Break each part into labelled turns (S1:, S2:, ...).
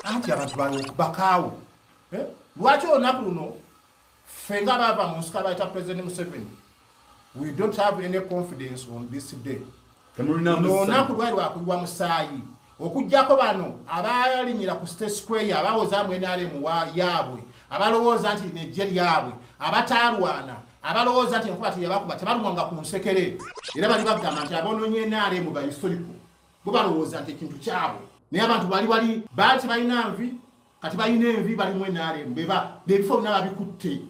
S1: Anti abantu bakaawo. Lwaki olunaku luno ffe nga baava mu nsiko abayita President Museveni, we don't have any confidence on this day. Olunaku lwali lwakuyiwa musaayi okuggyako bano abalinyira ku State Square, abawozaamu NRM yaabwe, abalowooza nti nejje lyabwe, abataalwana, abalowooza nti enkuba teyabakuba, tebalumwanga ku nsekere. Era bali bagamba nti abonoonye NRM ba historical, bo balowooza nti ekintu kyabwe. Naye abantu bali wali baali tebalina nvi, kati balina envi, balimu NRM, bebifo byonna babikutte.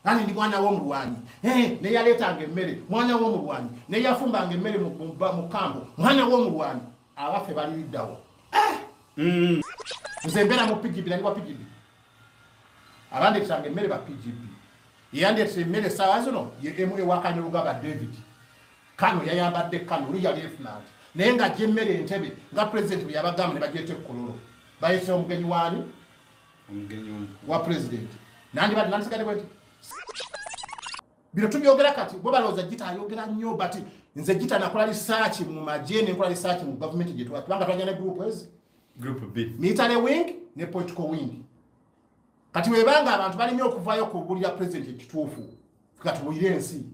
S1: Ani ndi mwana w'omulwanyi, neyaleetanga emmere mwana w'omulwanyi, neyafumbanga emmere mu kambo mwana w'omulwanyi. Abaffe baliriddawo. Nze mbeera mu PGB, nali wa PGB. Abandeetanga emmere ba PGB. Yeyandeetera emmere essaawa zino ye MA wa Kainerugaba David. Kano yayambadde kano, oli yali lieutenant. Naye ng'ajja emmere Entebbe nga pulezidenti bwe yabagamba ne bagyeta ekkololo. Bayise omugenyi waani? Wa pulezidenti. Nandibadde nandisigadde bwe nti. Bino tubyogera kati bo balowooza Gita ayogera nnyo, but nze Gita nakola research mu magye, ne nkola research mu gavumenti gye tuba, kubanga twajja ne group ezi.
S2: Group B.
S1: Military wing ne political wing. Kati webanga abantu balimye okuvaayo okubuulira pulezidenti ekituufu, katubuulire ensi.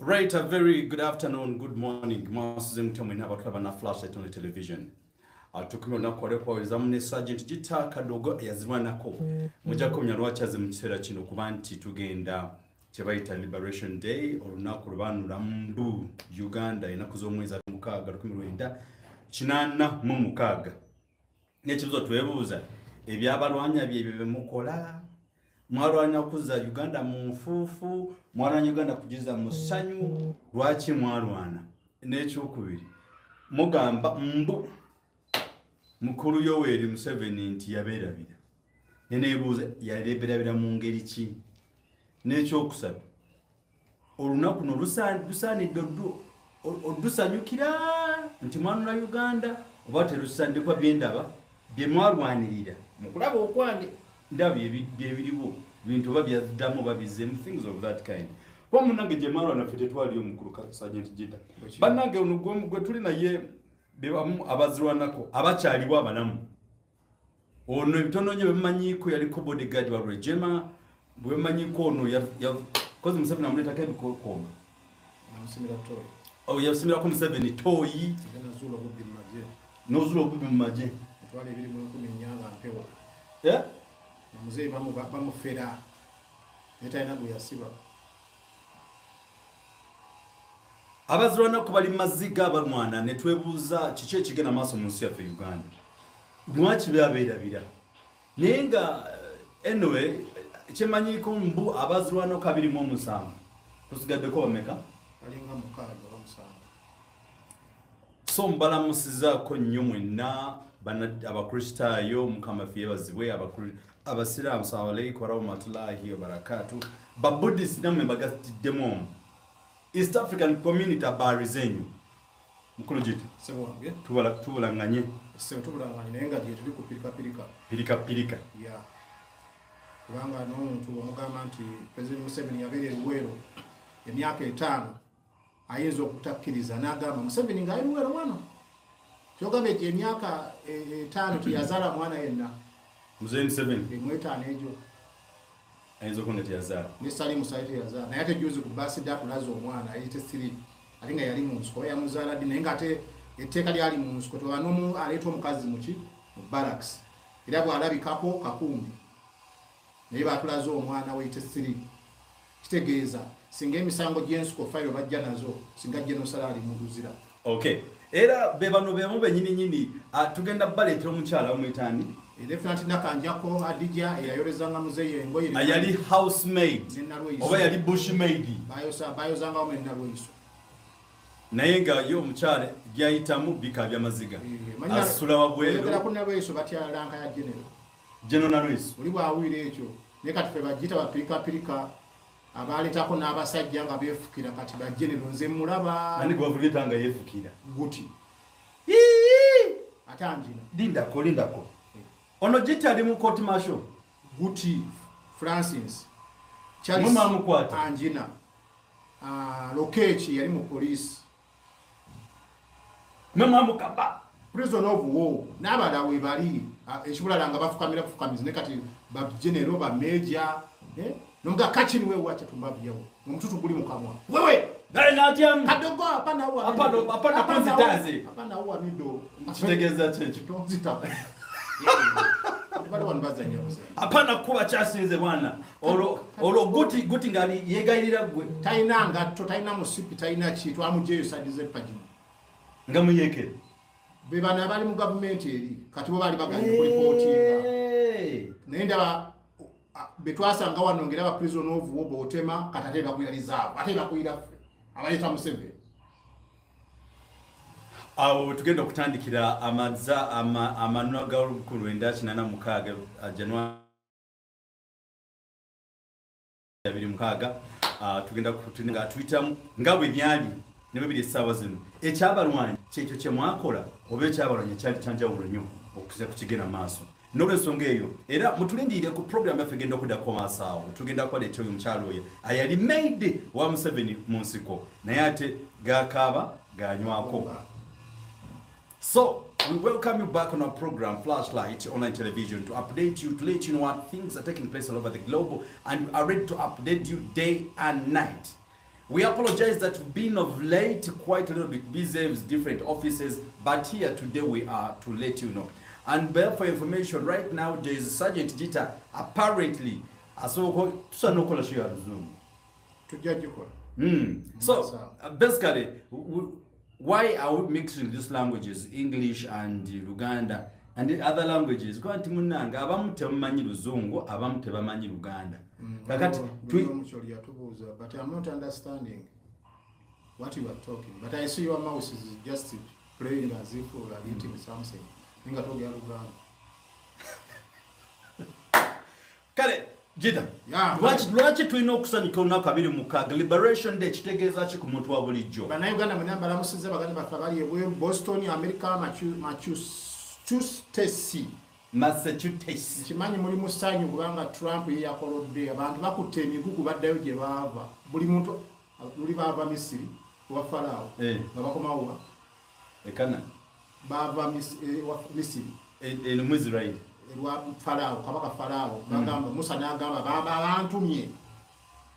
S2: Right, a very good afternoon, good morning. Mwasuze mutya mwena abatulaba na Flashlight on television. Tukumye olunaku olw'okubaweerezaamu ne Sergeant Gita Kadogo eyazirwanako. Mujja kumanya lwaki azze mu kiseera kino, kuba nti tugenda kye bayita Liberation Day, olunaku lwe mbu Uganda ennaku z'omwezi 6 1986. N'ekibuuzo twebuuza, ebyabalwanya byebyo bye mukola? Mwalwanya kuzza Uganda mu nfuufu, mwalwanya Uganda kugiza mu ssanyu, lwaki mwalwana? N'ekyokubiri, mugamba mbu mukulu Yoweri Museveni nti yabeerabira. Ne neebuuza yabeerabira mu ngeri ki? N'ekyokusatu, olunaku luno lusaanidde olusanyukira nti mwanula Uganda oba terusaanidde, kuba byendaba bye mwalwanirira mu kulaba okwange ndaba byebiriwo bintu oba byaddamu oba bizzeemu, things of that kind. Kuba munnange gye mwalwana ffe tetwaliyo mukulu Sergeant Gita. Bannange ono gwe tuli naye be bamu abazirwanako abakyaliwo abalamu. Ono ebitono nnyo byemumanyiiko yaliko bodyguard wa Rwigema, bwemumanyiiko ono kozi Museveni amuleetako ebikokooma. Oh, yasimirako Museveni toyi. N'ozuula obubbi mu magye.
S1: 2014 nga mpewo. Muzeeyi bamufera naye talina gwe yasiba.
S2: Abazirwanako bali mu maziga balwana, ne twebuuza kiki ekigenda maaso mu nsi yaffe Uganda, lwaki babeerabira? Naye nga anyway kyemanyiiko mbu abazirwanako 27 tusigaddeko bameka?
S1: Balinga 6 oba 7.
S2: So mbalamusizaako nnyo mwenna Abakristaayo, Mukama ffe yeebazibwe, Abasiraamu, salamu alaikum warahmatullahi wabarakatu, Babuddhist nammwe mbagatiddemu omwo, East African Community, habari zenyu. Mukulu Gita,
S1: Ssebo wange.
S2: Tubulanganye.
S1: Ssebo, tubulanganye, naye nga gye tuli ku pirikapirika.
S2: Pirika pirika.
S1: Ya, kubanga n'omuntu omugamba nti President Museveni yabeera eruweero emyaka 5, ayinza okutakkiriza n'agamba Museveni ng'ali Luweero wano, kyogamba egyo emyaka 5 teyazaala mwana yenna.
S2: Muzeeyi Museveni.
S1: Emu 5 egyo.
S2: Ayinza okuba nga teyazaala.
S1: Ne Salimu Sali teyazaala, naye ate juzi ku birthday akulaze omwana ayite 3, ate nga yali mu nsiko, oba yamuzaala ddi, naye ng'ate etteeka lyali mu nsiko toba n'omu aleeta omukazi muki mu barracks, era bw'alabikako kakumbi, naye batulaze omwana we 3. Kitegeeza singa emisango gy'ensiko fayiro bajja nazo, singa genosala ali mu luzira.
S2: Okay, era be bano bemu benyini nyini. Tugenda baleetera omukyala bamuyitaani?
S1: Lieutenant Nakanjako Hadija, eyayolezanga muzeeyi engoye.
S2: Yali housemaid.
S1: Ne Nalweyiso.
S2: Oba yali bushmaid.
S1: Bayozangawo ne Nalweyiso.
S2: Naye nga ye omukyala gyayitamu bika byamaziga, asula wabweru.
S1: Oyogera ku Nalweyiso, batya rank ya general.
S2: General Nalweyiso.
S1: Oli bwawulira ekyo, naye kati fe bagita bapirikapirika abaleetako n'abasajja nga beefukira, kati ba general nze mulaba.
S2: Ani gwavuleeta nga yeefukira?
S1: Guti ate anjina.
S2: Lindako, lindako, ono Gita ali mu court martial.
S1: Guti Francis.
S2: Mwe mwamukwata?
S1: Anjina. Lokechi yali mu police.
S2: Mama mukaba
S1: prison of war n'abalala we bali ekibulala nga bafukamira bufukamizi ne kati ba general ba major nonga kachini wewe wacha tumbavu yao omututu guli mukamwa wewe
S2: naye natyamu
S1: kadogo hapana huwa
S2: hapana konzitazi
S1: hapana huwa mido
S2: kitegeza checho
S1: tonzita bali wanbazanya
S2: hapana kuba kyasinze bwana olwo guti ngali yegayirira gwe
S1: talina ngatto talina musipi talina ki twamujeyo sadize pajimo
S2: nga muyeke
S1: be bana bali mu government eri kati bo bali baganye ku report naye ndaba betwasanga wano ngera ba prison of war botema kati ate bakuyira reserve ate bakuyira abayita Museveni.
S2: Awo tugenda okutandikira amaza amanwa ga 1986 January 26 tugenda kutuninga tuyitamu nga bwe byali ne bibiri essaawa zino ekyabalwanyi kyekyo kye mwakola oba ekyabalwanyi kyali kyanjawulo nnyo okuza kukigenda maaso. N'olwensonga eyo era mutulindirire ku program yaffe egenda okuddako maaso awo tugenda kuwaleeta oyo omukyalo oyo ayali maid wa Museveni mu nsiko naye ate gakaaba ganywako. So we welcome you back on our program Flashlight Online Television to update you, to let you know what things are taking place all over the globe, and we are ready to update you day and night. We apologize that we've been of late quite a little bit busy with different offices, but here today we are to let you know. And for information, right now there is Sergeant Gita apparently. So basically, why are we mixing these languages, English and Luganda and the other languages? Go anti munanga abamu tebamanyi Luzungu, abamu tebamanyi Luganda. Kakati
S1: but I'm not understanding what you are talking. But I see your mouse is just playing as if you are eating something. Ninga togera Luganda.
S2: Kale Gita, lwaki tulina okusanyuka olunaku 26 Liberation Day kitegeeza ki ku muntu wa bulijjo?
S1: Bannayuganda mwenna mbalamusizza baganda baffe abali ebweru, Boston, America, Massachusetts.
S2: Massachusetts.
S1: Nkimanyi muli mu ssanyu kubanga Trump ye yakolodde abantu bakutte emigugu baddayo gye baava. Buli muntu luli baava Misiri owa Faraawo nga bakomawo wa?
S2: E Canaan.
S1: Baava Misiri.
S2: Eno mu Israel.
S1: Ewa Faraawo, kabaka Faraawo bagamba Musa n'agamba bantumye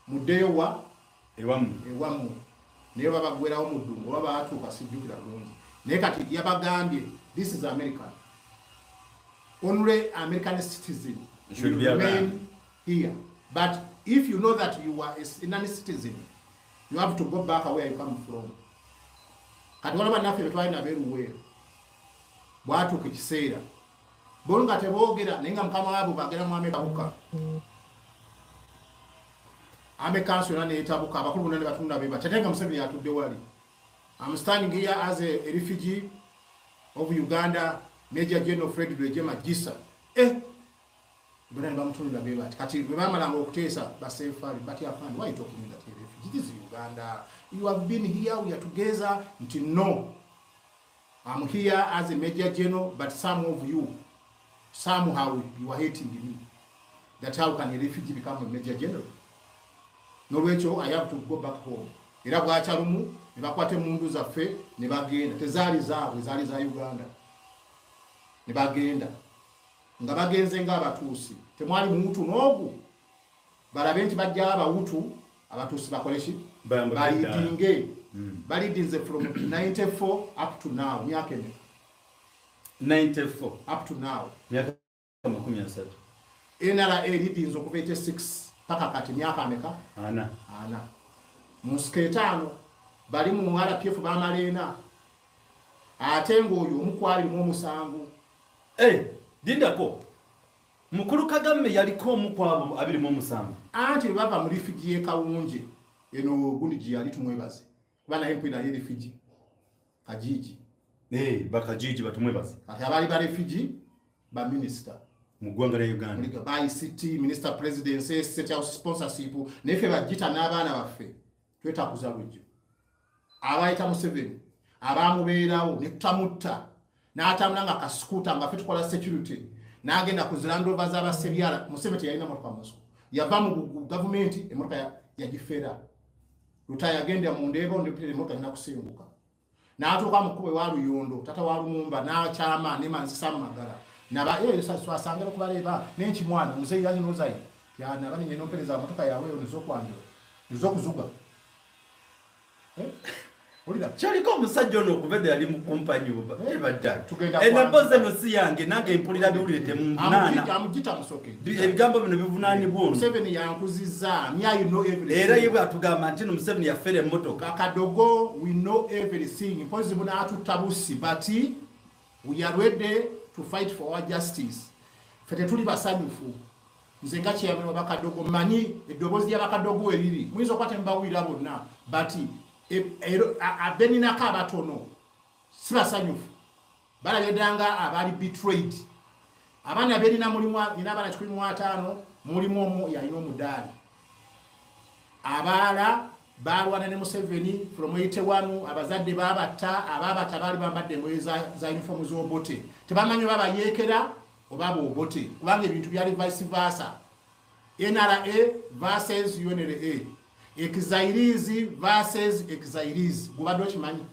S1: muddeyo wa ewammwe naye babagwerawo mu ddungu oba baatuuka sijjukira bulungi naye kati yabagambye this is America, only American citizen
S2: should
S1: remain here, but if you know that you are a non-citizen you have to go back where you come from. Kati waliwo bannaffe be twalina abeeruweero bwatuuka ekiseera bo nga teboogera naye nga mukama waabwe bagera mu Amerika Ame council yonna neetabuka abakulu bonna ne batunula be bati ate nga Museveni atudde wali. I'm standing here as a refugee of Uganda, Major General Fred Rwigema Gisa. Bonna ne bamutunula be bati kati bwe baamalanga okuteesa basefaali but afande, why are you talking that refugee? This is Uganda. You have been here, we are together. Nti no, I'm here as a Major General, but some of you somehow you are hating me. That how can a refugee become a major general? Nolwekyo I have to go back home. Era bwakya lumu ne bakwata emmundu zaffe ne bagenda. Tezaali zaabwe, zaali za Uganda. Ne bagenda. Nga bagenze ng'Abatuusi. Temwali Muhutu n'ogu. Balabe nti bajja Abahutu, Abatuusi bakole ki? Balidinge. Balidinze from 94 up to now. Myaka emeka?
S2: 94
S1: up to now.
S2: Myaka 30.
S1: NRA lidinze okuva 86 paka kati myaka ameka?
S2: Ana.
S1: Mu nsiko etaano bali mu RPF bamala ena. Ate ng'oyo omu ku 27.
S2: Lindako. Mukulu Kagame yaliko omu ku abo 27.
S1: Anti bava mu refugee e Kawunje eno gundi gye yali tumwebaze. Kuba naye mpwina ye refugee. Kajiji.
S2: Bakajiji batumwebaze.
S1: Kati abaali ba refugee ba minister.
S2: Mu ggwanga lya Uganda.
S1: Ba ICT, Minister Presidency, State House sponsorship, naye ffe bagita n'abaana baffe twetakuza lujjo. Abayita Museveni abamubeerawo ne tutamutta n'atambula nga kasikuta nga ffe tukola security n'agenda ku Land Rover z'abasebyala. Museveni teyalina mmotoka mu nsiko. Yava mu gavumenti emmotoka yagifera. Lutaya agenda mu Ndeeba ndipire emmotoka nina kusenguka. N'atuuka mu kkubo ewa Luyondo, tata wa Lumumba n'akyama ne Manzisa Magala. Naba twasangera okubaleba n'enkimwana muzeeyi yazinozayi yana bali nyeno mpereza motoka yawe nizokwanjula nizokuzuga olira
S2: kyaliko omusajja ono okuva edda yali mu kumpanyi badda emboozi eno si yange nange mpulira biwulire temunvunaana
S1: amugita musoke
S2: ebigambo bino bivunaanibwa ono
S1: Museveni yankuzizza me I know everything
S2: era ye bw'atugamba nti no Museveni yafera emmotoka
S1: Kadogo we know everything mpozi bunaatutta busi but we are ready to fight for our justice. Ffe tetuli basanyufu. Nze nga chairman wa Bakadogo mmanyi eddoboozi lya Bakadogo eriri muyinza okuba temubawulira bonna but abeninako abatono si basanyufu balabye ddala nga abaali betrayed. Abaana berina mulimu nina abaana 150 mulimu omu yalina omudaali. Abaala balwana ne Museveni from 81 abazadde babatta ababatta baali bambadde engoye za uniform z'Obote tebamanyi oba bayeekera oba b'Obote kubanga ebintu byali vice versa. NRA versus UNLA, exiles versus exiles. Gubadde okimanyi?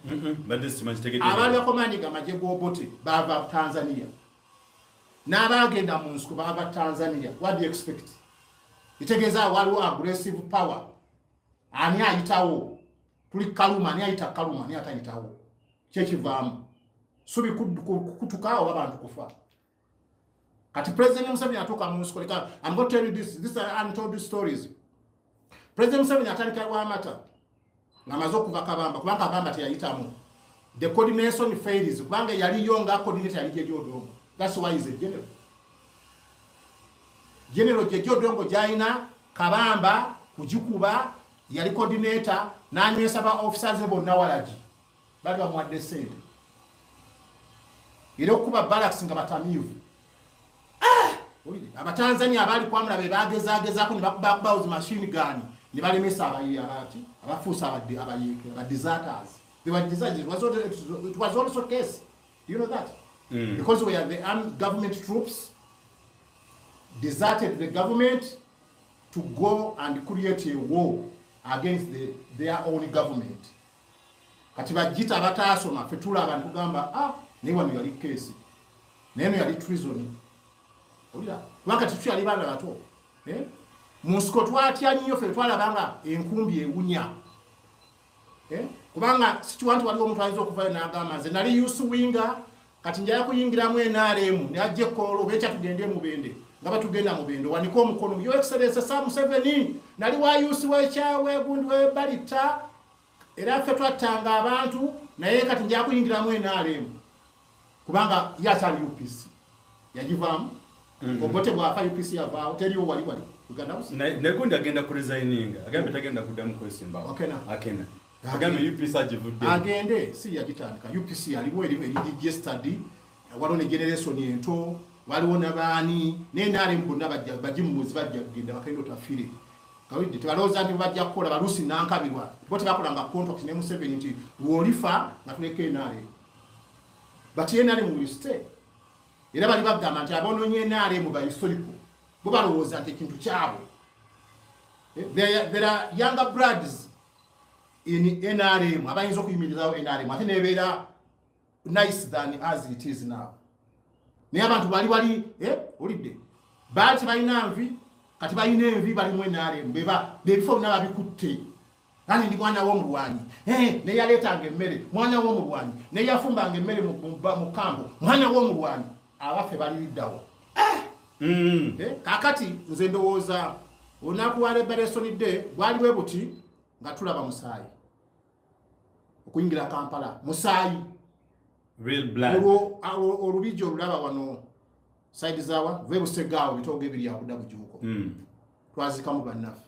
S2: Mbadde sikimanyi kitegedde.
S1: Abaali bakomandiga amagye g'Obote baava Tanzania n'abaagenda mu nsiko baava Tanzania. What do you expect? Kitegeeza waliwo aggressive power. Ani ayitawo? Tuli Kaluma, ani ayita Kaluma, ani atayitawo? Kyekivaamu subi kutuka oba bantu kufa. Kati President Museveni atuuka mu nsiko. Leka I'm going to tell you this, these are untold stories. President Museveni atandika Lwamata ng'amaze okuva Kabamba kubanga Kabamba teyayitamu. The coordination fails kubanga yaliyo nga coordinator yali Jeje Odongo. That's why he's a general. General Jeje Odongo gy'alina Kabamba kugikuba yali coordinator n'anywesa ba officers bonna walagi bali bamuwadde ssente era okuba barracks nga batamiivu. Abatanzania abaali kwamula be bagezagezaako ne bakubakubawo zi machine gun ne balemesa abafuusa abayeeke aba deserters. They were deserters. It was also case. Do you know that? Because we are the armed government troops deserted the government to go and create a war against their own government. Kati bajita abataasoma ffe tulaba ntugamba naye wano yali case naye eno yali treason. Olira kubanga tetukyali baana bato. Mu nsiko twatya nnyo ffe twalaba nga enkumbi ewunya. Kubanga sikiwa nti waliwo omuntu ayinza okuvayo n'agamba nze nali youth winger kati njala kuyingiramu NRM najja ekkoolo oba ekya tugende Mubende nga batugenda Mubende wanike omukono Your Excellency Sam Museveni nali wa youth wekyawe gundi webalita era ffe twattanga abantu naye kati njala kuyingiramu NRM kubanga ye akyali UPC yagivaamu. Obote bw'afa UPC yavaawo teriwo wali wali Uganda busi.
S2: Negundi agenda ku resigninga agambe tagenda kuddamu kwesimbawo. Akena agambe UPC agivudde
S1: agende si yagitandika. UPC yaliwo eri registered waliwo ne generation ento waliwo n'abaani ne NRM bonna bagimuzi bajja kugenda bakagenda otafire kawidde tebalowooza nti bajja kukola balusi nankabirwa bo tebakolanga contract ne Museveni nti lw'olifa nga tuleka NRM but NRM will stay. Era bali bagamba nti abonoonye NRM ba historical bo balowooza nti ekintu kyabwe. There are younger bloods in NRM abayinza okuyimirizaawo NRM ate nebeera nice than as it is now. Naye abantu bali wali olidde baali tebalina nvi kati balina envi balimu NRM bebifo byonna babikutte. Nani ndi mwana w'omulwanyi naye yaleetanga emmere mwana w'omulwanyi naye yafumbanga emmere mu kambo mwana w'omulwanyi abaffe baliriddawo. Kaakati nze ndowooza olunaku lwa Liberation Day bwali bwe buti nga tulaba musaayi okuyingira Kampala musaayi
S2: real blood.
S1: Olwo olubijja olulaba wano side zawa ve Busegaawo bitoogo ebiri akudda Bujuuko twazikamu bannaffe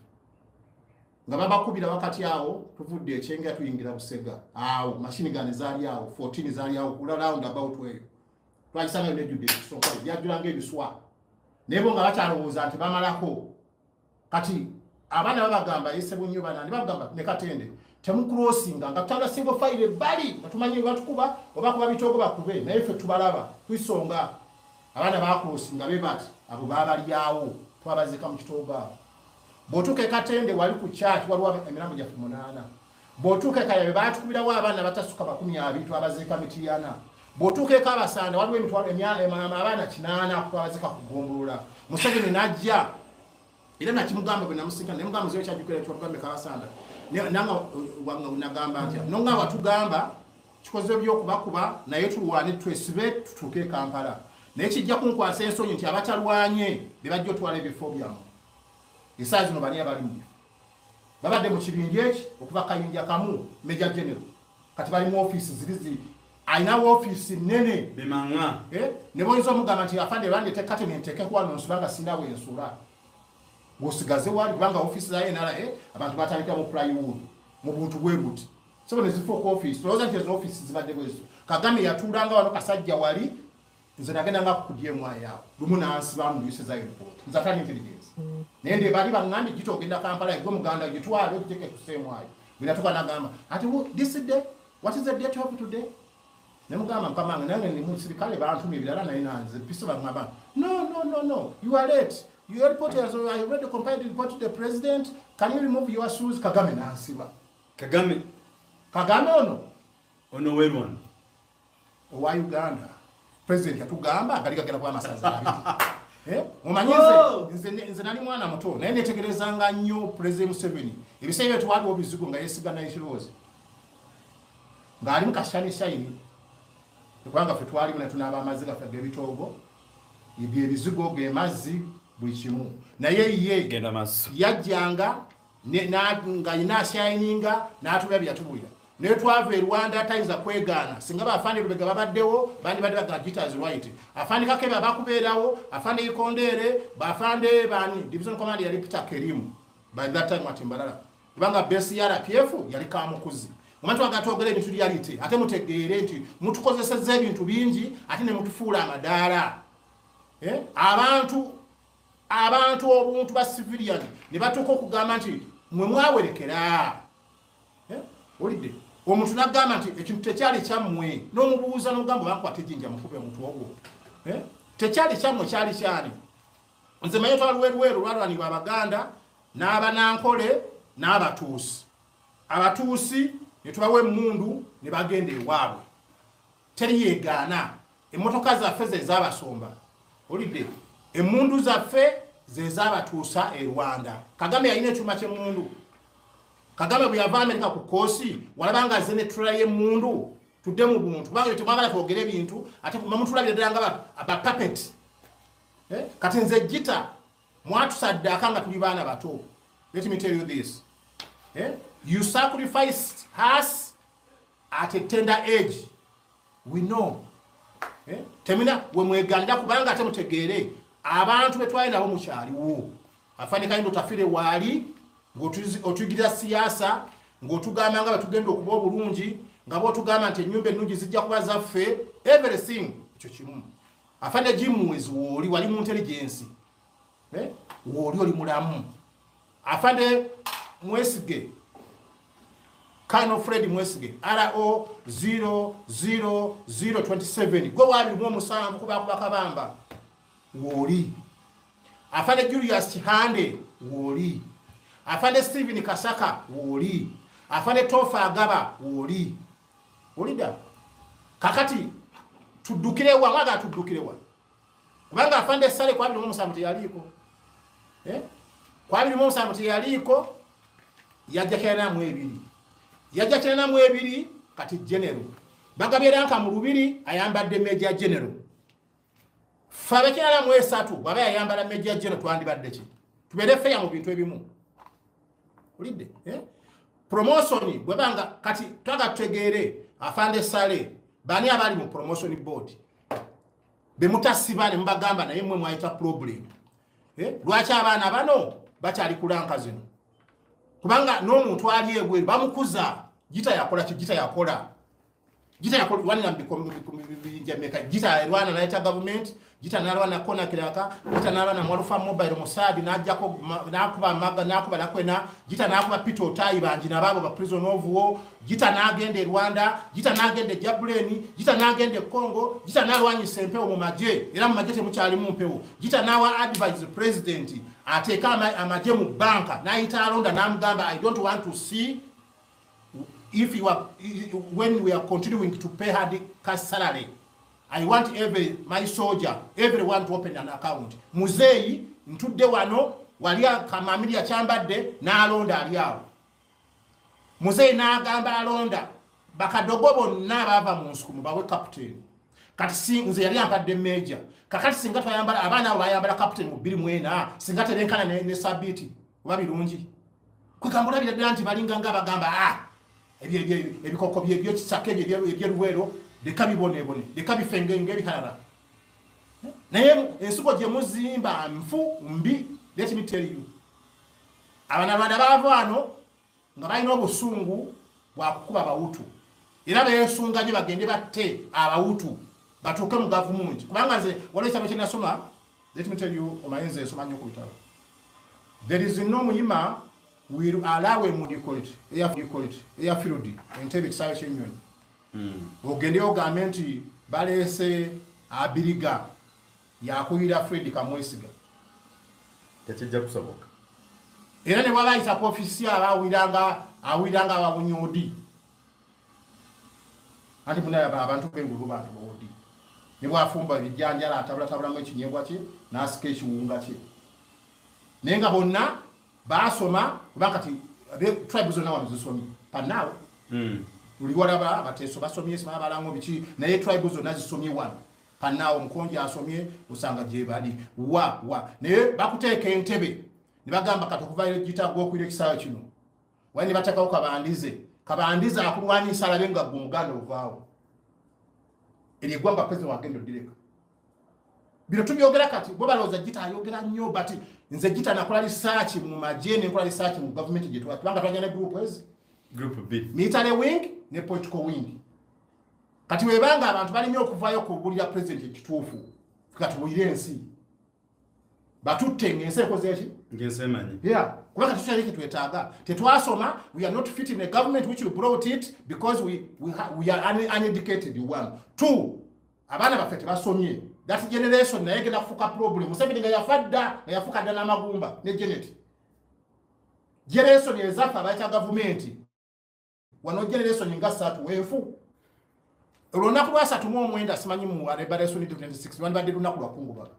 S1: nga babakubira wakati awo tuvudde Ekyengera tuyingira Busega awo machine gun zaali awo 14 zaali awo kula round about eyo twagisanga nejjudde ebisonka byajjulanga ebiswa naye bo nga bakyalowooza nti bamalako. Kati abaana babagamba Esebunyo banandi babagamba ne Katende temucrossinga nga tutala single file ebbali nga tumanyi batukuba oba kuba bitoogo bakube naye ffe tubalaba twisonga. Abaana bacrossinga be bati abo babalyawo twabazika mu kitoogo awo. Bw'otuuka e Katende wali ku church waliwo emirambo gyaffe 8 Bw'otuuka ekayabe baatukubirawo abaana batasuka 20 twabaziika Mityana. Bw'otuuka eka Abasanda waliwo emitwalo abaana 8 twabaziika ku ggombolola. Museveni n'ajja era nakimugamba bwe namusinkana ne mugamba muzeeyo kyajjukira ky'otugambe Kabasanda. Nanga nagamba ntya nonga watugamba kikoze ebyokubakuba naye tulwane twesibe tutuuke e Kampala. Naye kijja kunkwasa ensonyi nti abatalwanye be bajja otwala ebifo byammwe. Essaawa zino bani abali mu bifo? Babadde mu kibinja eki okuva kayinja kamu Major General. Kati bali mu ofiisi ziri alina ofiisi nnene.
S2: Bimanga.
S1: Ne boyinza omugamba nti afande bandeete kati nenteekeko wano nsula nga sirina we nsula. Ng'osigaze wali kubanga ofiisi za NRA abantu batandikira mu plywood mu buntu bwe buti. So ne zifuuka ofiisi. Olowooza nti ezo ofiisi zibadde bwe zityo. Kagame yatuulanga wano kasajja wali nze nagenda nga ku DMI awo. Lumu n'ansiba mu Luis Zaire report. Nze atali intelligence. Naye nde bali baŋŋambye gita ogenda Kampala gwe muganda gitwale ogiteeke ku CMI. Bwe natuuka n'agamba ati this day, what is the date of today? Ne mugamba mukama wange nange ndi musirikale bantumye ebirala naye nanze piso baŋŋamba no no no no you are late. Your report has already compiled the report to the president. Can you remove your shoes? Kagame n'ansiba.
S2: Kagame.
S1: Kagame ono.
S2: Ono w'e Rwanda.
S1: Owa Uganda. President yatugamba agali gagenda kuba amasaza abiri. Omanyi nze nali mwana muto naye neetegerezanga nnyo President Museveni. Ebiseera ebyo twaliwo bizigo nga yeesiga n'ekirowoozo. Ng'ali mu kashani shayini. Kubanga ffe twalimu ne tunaaba amazzi gaffe ag'ebitoogo. Ebyo ebizigo ge mazzi buli kimu. Naye ye yajjanga nga yina ashayininga n'atubya bye yatubulira. Naye twava e Rwanda tayinza kwegaana. Singa baafande Lubega babaddewo bandibadde bagamba Gita is right. Afande Kakebe abakubeerawo, afande Ikondeere, baafande bani division command yali Peter Kerimu by that time at Mbarara. Kubanga base ya RPF yali Kamukuzi. Omanyi twagala twogere ebintu reality ate mutegeere nti mutukozesezza ebintu bingi ate ne mutufuula amadaala. Abantu obuntu ba civilian ne batuuka okugamba nti mwe mwawerekera. Olidde omuntu n'agamba nti ekintu tekyali kyammwe n'omubuuza n'ogamba bankwata ejjinja mukube omuntu ogwo. Tekyali kyammwe kyali kyani. Nze manyi twalweruweru lwalwanibwa Abaganda n'Abanankole n'Abatuusi. Abatuusi ne tubawa emmundu ne bagenda ewaabwe. Teri yeegaana. Emmotoka zaffe ze zaabasomba. Olidde emmundu zaffe ze zaabatuusa e Rwanda. Kagame yalina ekyuma ky'emmundu. Kagame bwe yava Amerika ku koosi walaba nga azze ne ttula y'emmundu tudde mu buntu kubanga temwagala twogere ebintu ate mutulabira ddala nga ba puppet. Kati nze Gita mwatusaddaaka nga tuli baana bato. Let me tell you this. You sacrificed us at a tender age. We know. Temina we mweganira kubanga ate mutegeere abantu be twali nabo mukyaliwo. Afande Kayindo Tafire waali ng'otuyigiriza siyaasa ng'otugamba nga batugenda okuba obulungi nga bw'otugamba nti ennyumba ennungi zijja kuba zaffe everything ekyo kimu. Afande Jim Muhwezi wooli wali mu intelligence. Wooli oli mulamu. Afande Mwesige Colonel Fred Mwesige RO 00027 gwe 27 kubakuba kabamba wooli. Afande Julius Kihande wooli. Afande Steven Kasaka wooli. Afande Tofa Agaba wooli. Olida kakati tuddukirewa mwaga tuddukirewa kubanga afande Sale kwa 27 teyaliiko. Kwa 27 teyaliiko yajja 92. Yajja 92 kati general. Bagabye ranka mu lubiri ayambadde Major General. Ffe ab'ekyenda mu esatu bw'aba yayambala Major General twandibadde ki? Tubeere fair mu bintu ebimu. Olidde? Promotion bwebanga kati twaga tutegeere afande Sale bani abali mu promotion board be mutasiba ne mubagamba naye mmwe mwayita problem. Lwaki abaana bano bakyali kulanka zino? Kubanga n'omuntu ali ebweru bamukuza. Gita yakola ki? Gita yakola. Gita yakola wanina mbijameka. Gita erwana n'ayita government, Gita n'alwana kona kiraka, Gita n'alwana Mwalufa mobile Mossad n'ajjako n'akuba maga n'akuba nakwena, Gita n'akuba Peter Otai bangi n'abaabo ba prison of war, Gita n'agenda e Rwanda, Gita n'agenda e Jabuleni, Gita n'agenda e Congo, Gita n'alwanyisa empewo mu magye, era mu magye temukyalimu mpewo. Gita n'awa advise president ateeka amagye mu banka n'ayita alonda n'amugamba I don't want to see If you are, when we are continuing to pay her the cash salary, I want every my soldier, everyone to open an account. Muzeeyi ntudde wano wali Kamamiri akyambadde n'alonda ali awo. Muzeeyi n'agamba alonda bakadogo bonna abaava mu nsiko mubawe captain. Kati si nze yali ampadde major. Kakati singa twayambala abaana abo bayambala captain mu 2004 singa terenkana ne sabiti oba birungi. Kwegamba olabira ddala nti balinga nga bagamba ebikoko byekisaka ebyeruweero leka bibonebone leka bifenge ng'ebikalala. Naye ensigo gye muzimba nfu mbi. Let me tell you, Abanyarwanda baava wano nga balina obusungu bwakukuba Abawutu, era beesunga nnyo bagende batte Abawutu batuuke mu gavumenti. Kubanga nze waliwo ekitabo kye nasoma, let me tell you, omanyi nze nsoma nnyo ku bitabo. There is no Muhima will allow a airfield Entebbe ekisaawe ky'ennyonyi. Ogende ogambe nti baleese Abiriga yakuyira Fred Kamwesiga.
S2: Tekijja kusoboka.
S1: Era ne bw'aba ayita ku ofiisi aba awulira nga abawunya odi. Anti munaye abantu b'engulu bantu b'odi. Ne bw'afumba ebijjanjala atabulatabulamu ekinyeebwa kye n'asika ekiwunga kye. Naye nga bonna baasoma, kuba kati tribe zonna wano zisomye pannaawe. Luli walaba Abateeso basomye, simanyi Abalango biki, naye tribe zonna zisomye wano. Pannaawe Omukonjo asomye, osanga gye bali wa wa. Naye bakuteeka Entebbe ne bagamba kati okuva gita gw'okwira ekisaawe kino. Wali ne bateekawo Kabandize. Kabandize akulwanyisa alabe nga ggwe Omuganda ovaawo. Eryo eggwanga President wagenda oddireka. Bino tubyogera kati bo balowooza Gita ayogera nnyo, but nze Gita nakola research mu magye ne nkola research mu gavumenti gye twala, kubanga twajja ne group ezi.
S2: Group B.
S1: Military wing ne political wing. Kati webanga abantu balimye okuvaayo okubuulira President ekituufu, katubuulire ensi. Batutte ng'ensi ekoze eki?
S2: Ng'ensi emanyi.
S1: Yeah. Kuba kati tukyali kyetwetaaga. Tetwasoma, we are not fit in a government which we brought it because we are uneducated, one. Two, abaana baffe tebasomye. That generation naye egenda kufuuka problem. Museveni nga yafa dda, nga yafuuka dda n'amagumba ne Janet. Generation ezaffe abayita gavumenti. Wano generation nga ssatu wenfu. Olunaku lwa 39 simanyi mu Liberation 26 lwandibadde lunaku lwa kungubaga.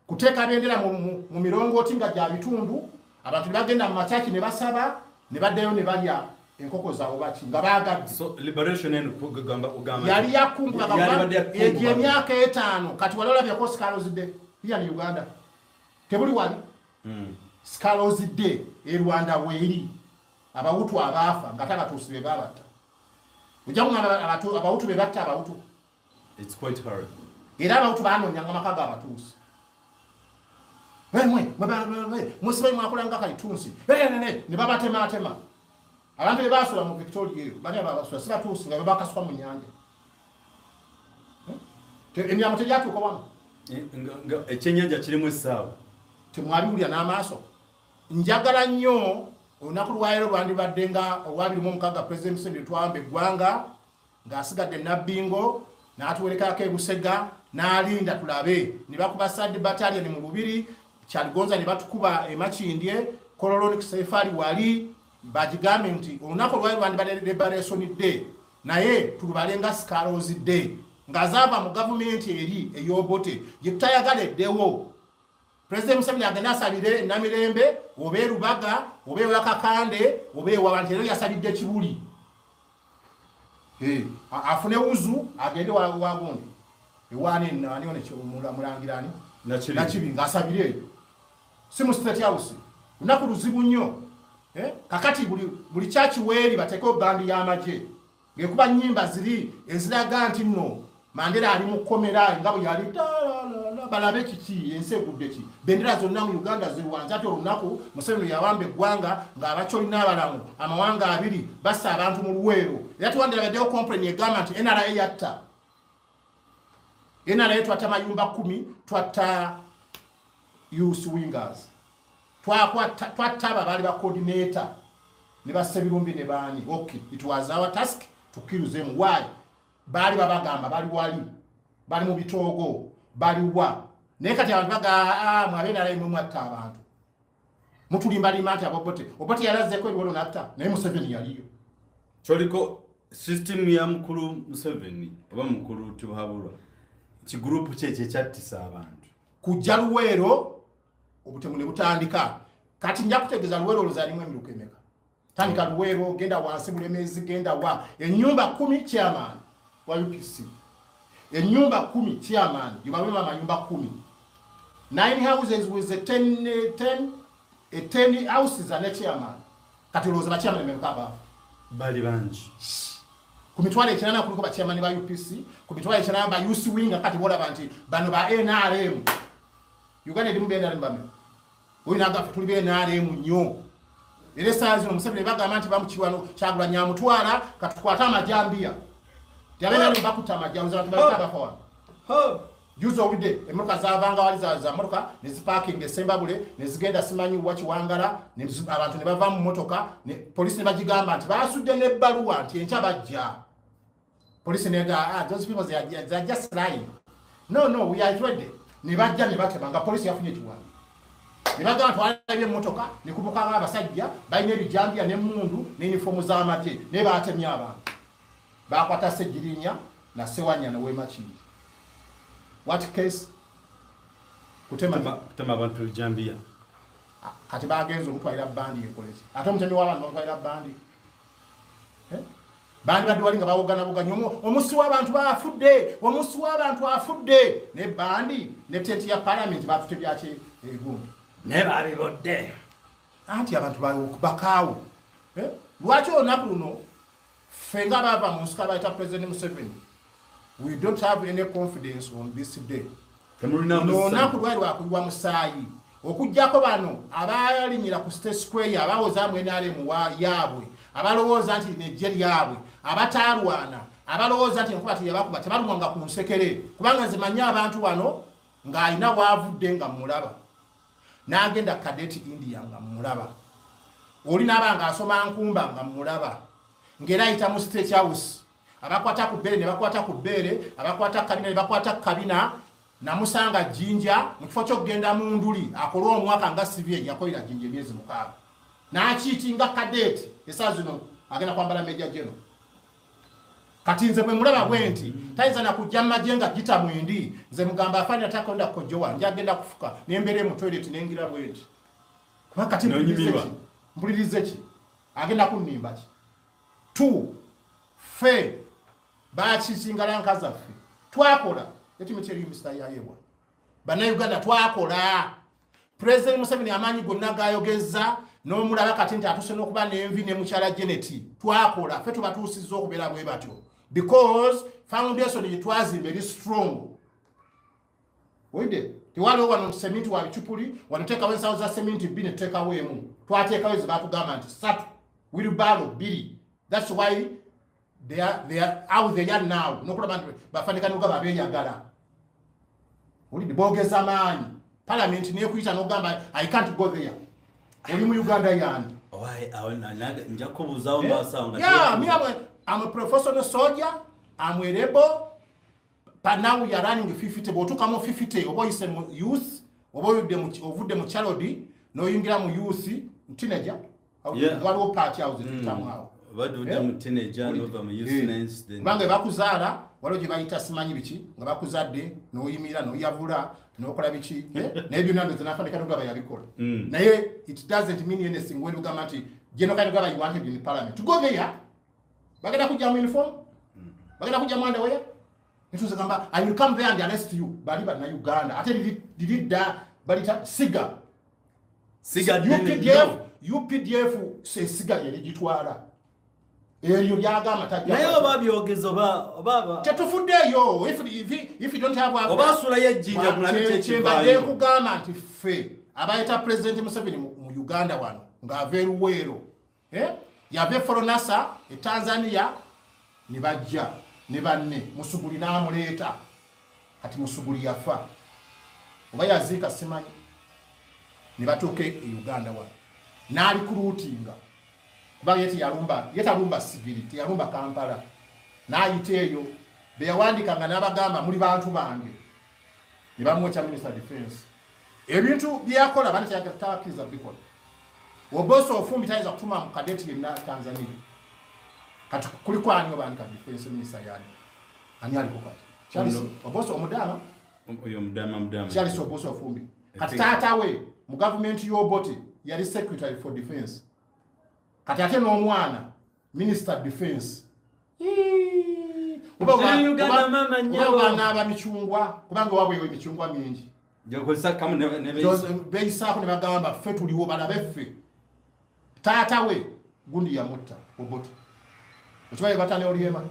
S1: Kuteeka bendera mu mirongooti nga gya bitundu, abantu ne bagenda mu makyaki ne basaba, ne baddayo ne balya enkoko zaabwe baki nga baagadde.
S2: So liberation eno kugamba kugamba
S1: yali yakungubaga
S2: Yali badde
S1: egyo emyaka 5. Kati wali olabyeko Scaro's Day here in Uganda? Tebuli wali. Scaro's Day e Rwanda weeri. Abawutu abaafa nga tabatuusi be baabatta. Ojja kugamba Abawutu be batta Abawutu.
S2: It's quite hard.
S1: Era Abawutu baanoonyanga amaka g'Abatuusi. Mwe musimanyi mwakolanga kalitunsi ne babatematema. Abantu be baasula mu Victoria eyo bali ababasula si Batuusi nga babakasuka mu nnyanja. Emyamo tegyatuuka wano.
S2: Ekyennyanja kirimu essaawa.
S1: Temwabiwulira n'amaaso. Njagala nnyo olunaku lwaleero lwandibadde nga olwabiri mu omukaaga President Museveni twawamba eggwanga ng'asigadde Nabbingo n'atuwerekerako e Busega n'alinda tulabe ne bakuba Third Battalion mu Lubiri Kyaligonza ne batukuba e Makindye Kololoni Sefali wali bagigambe nti olunaku olwaleero lwandibadde Liberation Day naye tulubale nga Scaro's Day nga zaava mu gavumenti eri ey'Obote gye tutayagala eddewo. President Museveni agenda asabire Namirembe oba e Rubaga oba ewa Kakande oba ewa bantu era yasabidde Kibuli. Afune wuzu agende wa gundi ewaani ani one mulangira ani?
S2: Nakibi.
S1: Nakibi ng'asabire eyo. Si mu State House. Lunaku luzibu nnyo. Kakati buli church weeri bateekeo bandi y'amagye ng'ekuba nnyimba ziri eziraga nti nno Mandela ali mu kkomera nga bwe yali balabe kiki ensi egudde ki. Bendera zonna mu Uganda zirwanze ati olunaku Museveni yawamba eggwanga ng'Abacholi n'Abalango amawanga abiri bassa abantu mu Luweero. Era tuwandirabaddewo complaint egamba nti NRA yatta. NRA twatta mayumba 10, twatta youth wingers. Twatta abo abaali ba coordinator ne ba Ssebirumbi ne baani. Okay, it was our task to kill them. Why? Baali babagamba bali wali, bali mu bitoogo, bali wa. Naye kati abantu baga, mwe abe NRA mwe mwatta abantu. Mutulimbalimba nti Obote. Obote yalazzeeko ebiwolo n'atta, naye Museveni yaliyo.
S2: Kyoliko system ya mukulu Museveni oba mukulu Tibuhaburwa kigurupu kye kyattisa abantu
S1: kujja Luweero obutemu ne butandika. Kati nja kutegeeza Luweero oluzalimu emiruka emeka. Tandika Luweero, genda wansi Bulemezi, genda wa ennyumba 10 chairman wa UPC, ennyumba 10 chairman yubabema amayumba 10, 9 houses with the 10 houses and a chairman. Kati olowooza ba chairman emeka abaafu
S2: bali bangi.
S1: Ku mitwalo 8 kuliko ba chairman ba UPC, ku mitwalo 8 ba UC Winga. Kati bolaba nti bano ba NRM. Uganda erimu ba NRM bameka? Oyo nagafe tuli ba NRM nnyo. Era essaawa zino Museveni bagamba nti bamukiwano Kyagulanyi amutwala katukwate amajambiya. Ti aba NRM bakutta amajambiya, abantu baleka abafa wano. Juzi owulidde emmotoka zaavanga wali za mmotoka ne zipaakinga e Sembabule ne zigenda simanyi wa Kiwangala, abantu ne bava mu mmotoka, poliisi ne bagigamba nti baasudde n'ebbaluwa nti enkya bajja. Poliisi nega, those people they are just lying. No, we are ready. Ne bajja ne batema nga poliisi yafunye ekiwandiiko. Ne bagamba twalabye emmotoka ne kubukanga abasajja balina ebijambiya n'emmundu n'yunifoomu z'amagye ne baatemye abantu. Baakwata Ssegirinya na Ssewanyana w'e Makindye. What case? Kutema
S2: abantu ebijambiya.
S1: Kati bagenze omutwalira bandi ekoleki. Ate omutemi w'abantu bamutwalira bandi. Bandi badde wali nga bawoganaboganya omusi w'abantu baafudde, omusi w'abantu afudde. Ne bandi ne tenti ya parliament batutte byaki egundi.
S2: Ne babibodde.
S1: Anti abantu bakaawo. Lwaki olunaku luno ffe nga baava mu nsiko abayita President Museveni, we don't have any confidence on this day. Olunaku lwali lwakuyiwa musaayi. Okuggyako bano abalinyira ku State Square abawozaamu NRM yaabwe, abalowooza nti n'eggye lyabwe, abataalwana, abalowooza nti enkuba teyabakuba, tebalumwanga ku nsekere. Kubanga nze manyi abantu bano ng'alina waavudde nga mmulaba, n'agenda Cadet India nga mmulaba, oli n'aba ng'asoma Nkumba nga mmulaba, ng'era ayita mu State House, abakwata ku bbeere ne bakwata ku bbeere, abakwata kabina ne bakwata kabina. Namusanga Jinja mu kifo ky'okugenda mu nduli akole omwaka nga CV yakolera Jinja emyezi 6 n'akiitinga cadet. Essaawa zino agenda kwambala Major General. Kati nze bwe mulaba bwe nti tayinza na kujja mu magye nga gita mwendi, nze mugamba afaani atakonda kojjowa nja agenda kufuka nembeera mu toilet nengira bwe nti. Kuba kati mpulirize ki? Agenda kunnimba ki? 2 ffe bakiitinga lanka zaffe twakola. Let me tell you, Mr. Yayewa. Bannayuganda twakola. President Museveni amaanyi gonna gayogeza n'omulaba kati nti atuuse n'okuba n'envi ne mukyala Janet. Twakola. Ffe tubatuusizza okubeera bwe batyo. Because foundation gye twazimba eri strong. Oyidde? Tewaliwo wano seminti wa bicupuli, wano teekawo ensawo za seminti 2 ne tuteekawo emu. Twateekawo ze baatugamba nti 3, wheelbarrow 2. That's why they are how they are now. N'okulaba nti bafaanikanuga babeeyagala. Olidde boogeza maanyi. Parliament neekuyita n'ogamba I can't go there. Oli mu Uganda yandi.
S2: Nja kubuuzaawo maaso awo nga
S1: Yeah, me, I'm a professional soldier. I'm a rebel. But now we are running 50. Bw'otuuka mu 50 oba oyise mu youth, oba ovudde mu child, n'oyingira mu youth, teenager. Waliwo party awo ze tuyitamu awo.
S2: Obadde mu teenager n'ova mu youth.
S1: Kubanga bakuzaala waliwo gye bayita simanyi biki, nga bakuzadde n'oyimirira n'oyavula n'okola biki, naye byonna ndoza n'afaanikanuga Kainerugaba yabikola. Naye it doesn't mean anything when ugamba nti General Kainerugaba you wanted in parliament. To go there, bagenda kujja mu uniform, bagenda kujja mu underwear. Nituze gamba I will come there and arrest you. Bali bannayuganda ate liri dda balita siga.
S2: Siga
S1: UPDF siga yerigitwala. Eryo lyagamba tajja.
S2: Naye oba byogeza oba
S1: tetufuddeeyo. If you don't have
S2: oba asula yejjinja mulabe kyekivaayo.
S1: Kugamba nti ffe abayita President Museveni mu Uganda wano ng'ava e Luweero, yava e Foronasa e Tanzania ne bajja ne banne Musuguli n'amuleeta. Kati Musuguli yafa oba yaziika simanyi, ne batuuka e Uganda wano n'alikuluutinga kubanga ye talumba Sigiri, teyalumba Kampala, n'ayita eyo be yawandiikanga n'abagamba muli bantu bange, ne bamwokya Minister Defense. Ebintu byakola bana tabakkiriza bikola. Oboso Ofumbi tayinza kutuma mu kadeti yenna Tanzania. Kati kuliko ani oba defense minister yani ani aliko kati Charles Oboso Omudama
S2: oyo Mudama
S1: Charles Oboso Ofumbi. Kati taata we mu government y'Obote yali secretary for defense. Kati ate n'omwana minister defense. Oba michungwa kubanga wabwe emichungwa mingi. Beyisaako ne bagamba ffe tuliwo balabe ffe. Taata we gundi yamutta Obote. Okimanyi batane Oryema.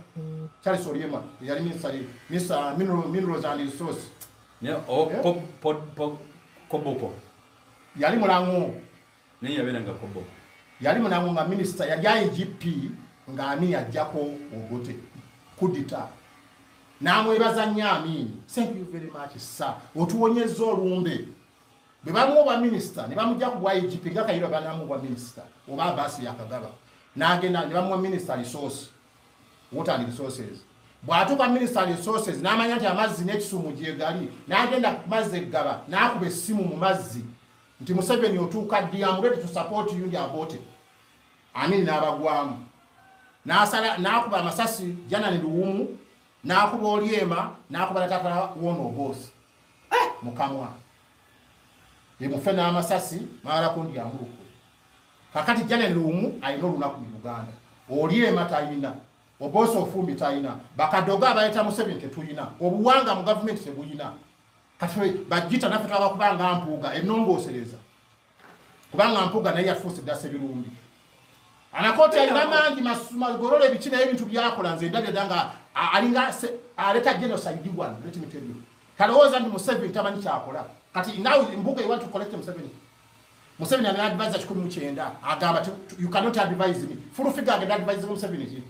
S1: Charles Oryema yali minister minerals and resources.
S2: Koboko.
S1: Yali mulango.
S2: Naye yabeeranga Koboko.
S1: Yali mulango nga minister yali IGP nga Amin ajjako Obote kudita. Namwebaza nnyo Amin. Thank you very much sir. Otuwonyezza olumbe. Bwe bamuwa minister ne bamujja ku bwa IGP nga Kayira banamuwa minister oba Abasi yakagaba. N'agenda ne bamuwa minister resource. Water and resources. Bw'atuuka minister resources n'amanya nti amazzi n'ekisumu gye gali n'agenda ku mazzi eggaba n'akuba essimu mu mazzi nti Museveni otuuka ddi, I'm ready to support you ndi Obote. Amin n'abagwamu. N'asala n'akuba amasasi Janan Luwumu n'akuba Oryema n'akuba na taata wono Obosi. Mukamwa. Emufe n'amasasi mwala kundi amuluku. Kakati Janan Luwumu alina olunaku mu Uganda. Oryema talina. Oboso Ofumbi talina. Bakadoga abayita Museveni tetulina. Obuwanga mu gavumenti tebulina. Kati bagita naffe twaba kubanga Mpuuga ennongoosereza. Kubanga Mpuuga naye yafuuse dda Ssebirumbi. Anakooti alina mangi magolole biki naye ebintu byakola nze ndabye dda nga alinga aleta genocide wano, let me tell you. Kalowooza nti Museveni tamanyi kyakola. Kati now Mpuuga you want to collect Museveni. Museveni alina advisor 19 agamba you cannot advise me. Full figure agenda advise Museveni.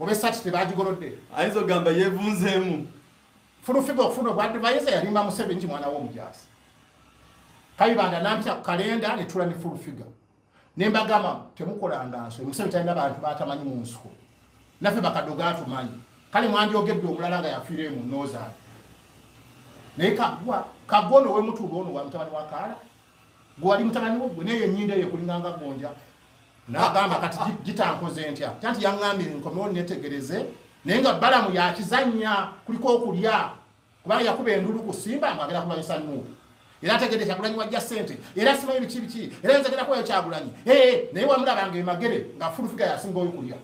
S1: Oba essaati tebagigolodde.
S2: Ayinza okugamba yeevunzeemu.
S1: Full figure okufuna obwa advisor yalimba Museveni nti mwana w'omujaasi. Kayibanda n'ampita ku kalenda ne tuula ne full figure. Ne mbagamba temukolanga nsobi. Museveni talina bantu b'atamanyi mu nsiko. Naffe bakadogo atumanyi. Kale mwandyogedde omulala nga yafiire mu Northern. Naye Kaggwa ono w'emutuulo ono wa mutabani wa Kaala. Gwe wali mutabani wo gwe naye ennyindo eyo ekulinganga gonja. N'agamba kati gitankoze ntya. Anti yaŋŋambye nkomewo neetegereze naye nga Balamu yakizannya kuliko okulya. Kubanga yakuba endulu ku Simba ng'agenda kulwanyisa Nuupu. Era ategedde Kyagulanyi wajja ssente. Era simanyi biki biki. Era nze agenda kuwayo Kyagulanyi. Naye wamulabanga e Magere nga full figure yasinga oyo kulya.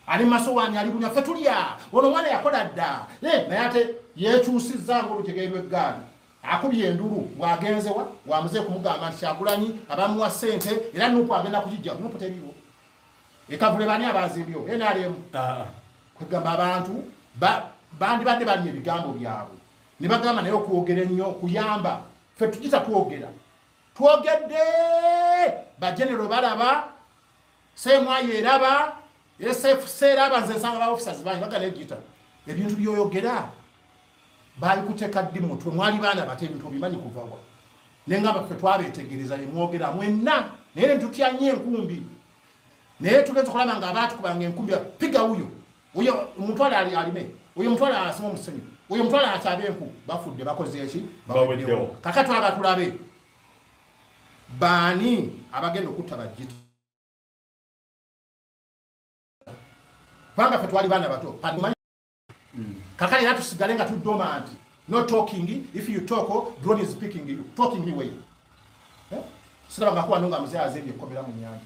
S1: Ali masowaani ali bunya ffe tulya. Ono omwana yakola dda. Naye ate yeekyusizza ng'olujegere lw'eggaali. Akubye endulu bw'agenzewa wamuze kumugamba nti Kyagulanyi abamuwa ssente era Nuupu agenda kugijja. Nuupu teriiwo. Ekavule bani abazimbyewo? NRM. Kwegamba abantu bandibadde balya ebigambo byabwe. Ne bagamba naye okwogera ennyo okuyamba. Ffe tugita twogera. Twogedde! Bagenero balaba, Ssemwayo eraba, SFC eraba, nze nsanga ba officers bangi bagala egita. Ebintu by'oyogera balikuteeka ddi mutwe, mwali baana bato ebintu obimanyi kuva wa. Naye nga ffe twabeetegereza ne mwogera mwenna, naye ne tutya nnyo enkumbi. Naye tugenze okulaba nga abaatukubanga enkumbi piga wuyo. Oyo omutwale alime, oyo omutwale asima omusenyu, oyo omutwale akyaba enku, bafudde bakoze eki?
S2: Baweddewo.
S1: Kakati twagala tulabe baani abagenda okutta Bagita. Kubanga ffe twali baana bato. Kakati era tusigale nga tudoma nti no talking, if you talk, drone is picking you, talking anyway. Sirabanga kuwa nonga mzee azimbye ekkomera mu nnyanja.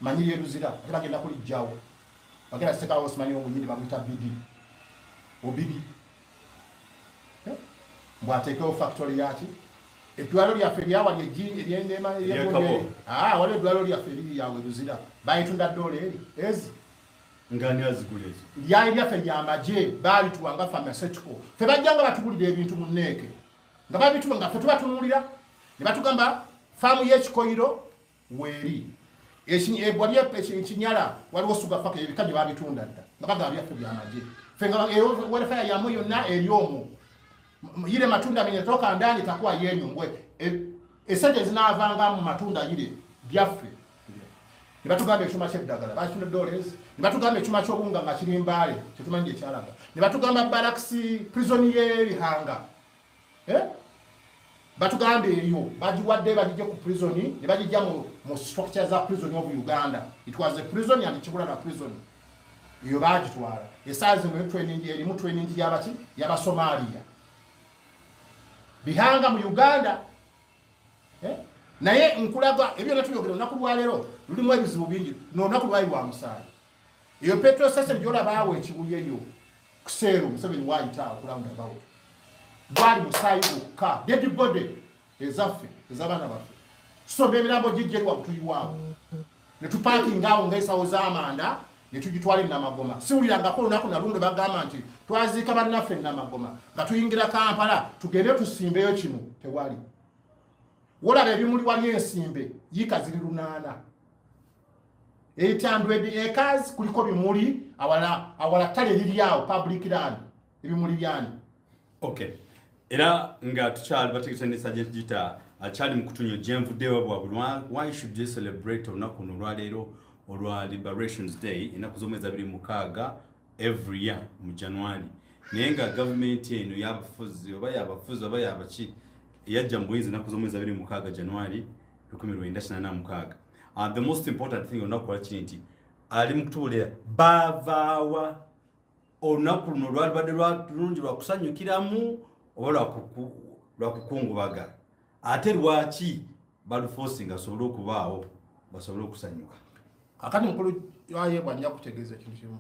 S1: Manyi ly'e Luzira, ate bagenda kuliggyawo. Bagenda sekawo simanyi omunyini bamuyita Bidi. Obidi. Mbw'ateekewo factory yaki. Eddwaliro lyaffe eryawali ery'e waliwo eddwaliro lyaffe eriri yawe Luzira. Bayitunda ddoola eri, ezi.
S2: Ngani azigula ezo?
S1: Lyali lyaffe ly'amagye baalituwa nga pharmaceutical. Ffe bajjanga batugulira ebintu mu nneeke. Nga babituwa nga ffe tubatunuulira. Ne batugamba faamu y'ekikoyiro weeri. Ekinyala waliwo sugar factory ebika bye babitunda dda. Nga bagamba byaffe by'amagye. Ffe nga welfare yammwe yonna eri omwo. Yile matunda menye toka ndani takuwa yenyu ngwe. Esente zinaavanga mu matunda yile byaffe. Ne batugamba ekyuma ky'eddagala bakitunda dollars. Ne batugamba ekyuma ky'obuwunga nga kiri Mbale tetumanyi gye kyalaga. Ne batugamba barracks prison y'e Bihanga. Batugambye eyo bagiwadde bagijje ku prison ne bagijja mu structure za prison of Uganda. It was a prison and Kibulanwa prison. Eyo bagitwala. Essaawa zino training erimu training y'abaki y'Abasomalia. Bihanga mu Uganda. Naye nkulaga ebyo natuyogera olunaku lwaleero lulimu ebizibu bingi n'olunaku lwali lwa musaayi. Eyo petrol station gy'olaba awo ekibuye eyo kuseero Museveni waayita awo ku roundabout. Gwali musaayi gwokka, dead body ezaffe ez'abaana baffe. Tusomba emirambo gijja eri wakutuyiwaawo. Ne tupaakinga awo ng'ensawo z'amanda ne tugitwala e Namagoma. Siwulirangako olunaku na lumu lwe bagamba nti twaziika bannaffe e Namagoma nga tuyingira Kampala tugende tusimbeyo kino, tewali. Wolaba ebimuli wali ensimbe yiika ziri 8. 800 acres kuliko bimuli awala ttale liri awo public land ebimuli byani.
S2: Okay. Era nga tukyali bategese ne Sergeant Gita akyali mu kutunyo gyenvuddeyo bwa why should you celebrate olunaku luno olwaleero olwa Liberations Day ennaku z'omwezi 26 every year mu January, naye nga gavumenti eno y'abafuzi oba y'abafuzi oba y'abaki yajja mu buyinza ennaku z'omwezi 26 January 1986. The most important thing olunaku lwa kiri nti ali mu kutubuulira baavaawa olunaku luno lwalibadde lulungi lwa kusanyukiramu oba lwa kukungubaga, ate lwaki baluforcinga asobole okubaawo basobole okusanyuka.
S1: Kakati mukulu wayeebwa nja kutegeeza ekintu kimu.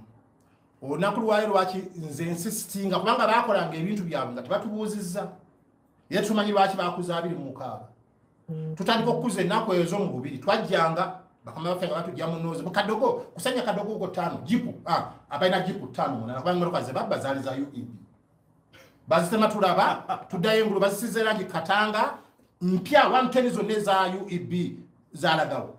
S1: Olunaku lwayo lwaki nze nsisitinga kubanga baakolanga ebintu byabwe nga tebatubuuzizza. Era tumanyi lwaki baakuza 26. Tutandika okukuza ennaku ezo mu bubiri twajjanga bakama baffe nga batujja mu noozi mu kadogo kusanya kadogo ko 5 jipu abalina jipu 5 8 kubanga emmotoka ze babba zaali za UEB. Bazitema tulaba tuddayo engulu bazisize erangi Katanga mpya 110 zonna eza UEB zaalagawo.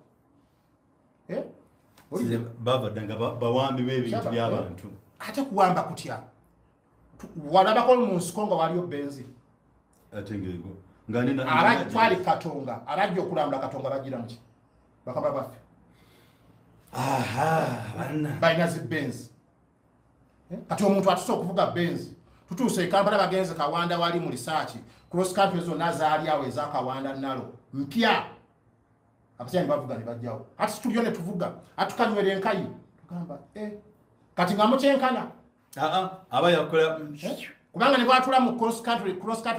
S2: Bava dda nga bawambi b'ebintu by'abantu.
S1: Ate kuwamba kutya? Walabako mu nsiko nga waliyo benzi.
S2: Ate ng'ego.
S1: Twali Katonga, abajja okulambula Katonga bagira muki? Bakama baffe. Balina zi benzi. Kati omuntu atuse okuvuga benzi. Tutuuse e Kampala bagenze Kawanda wali mu research. Cross country zonna zaali awo eza Kawanda nalo. Mpya. Abasajja ne bavuga ne bajjawo. Ati tuliyo ne tuvuga. Ati tukanywera enkayi. Tugamba kati nga mukyenkana.
S2: Aba yakola
S1: kubanga ne bwatula mu cross country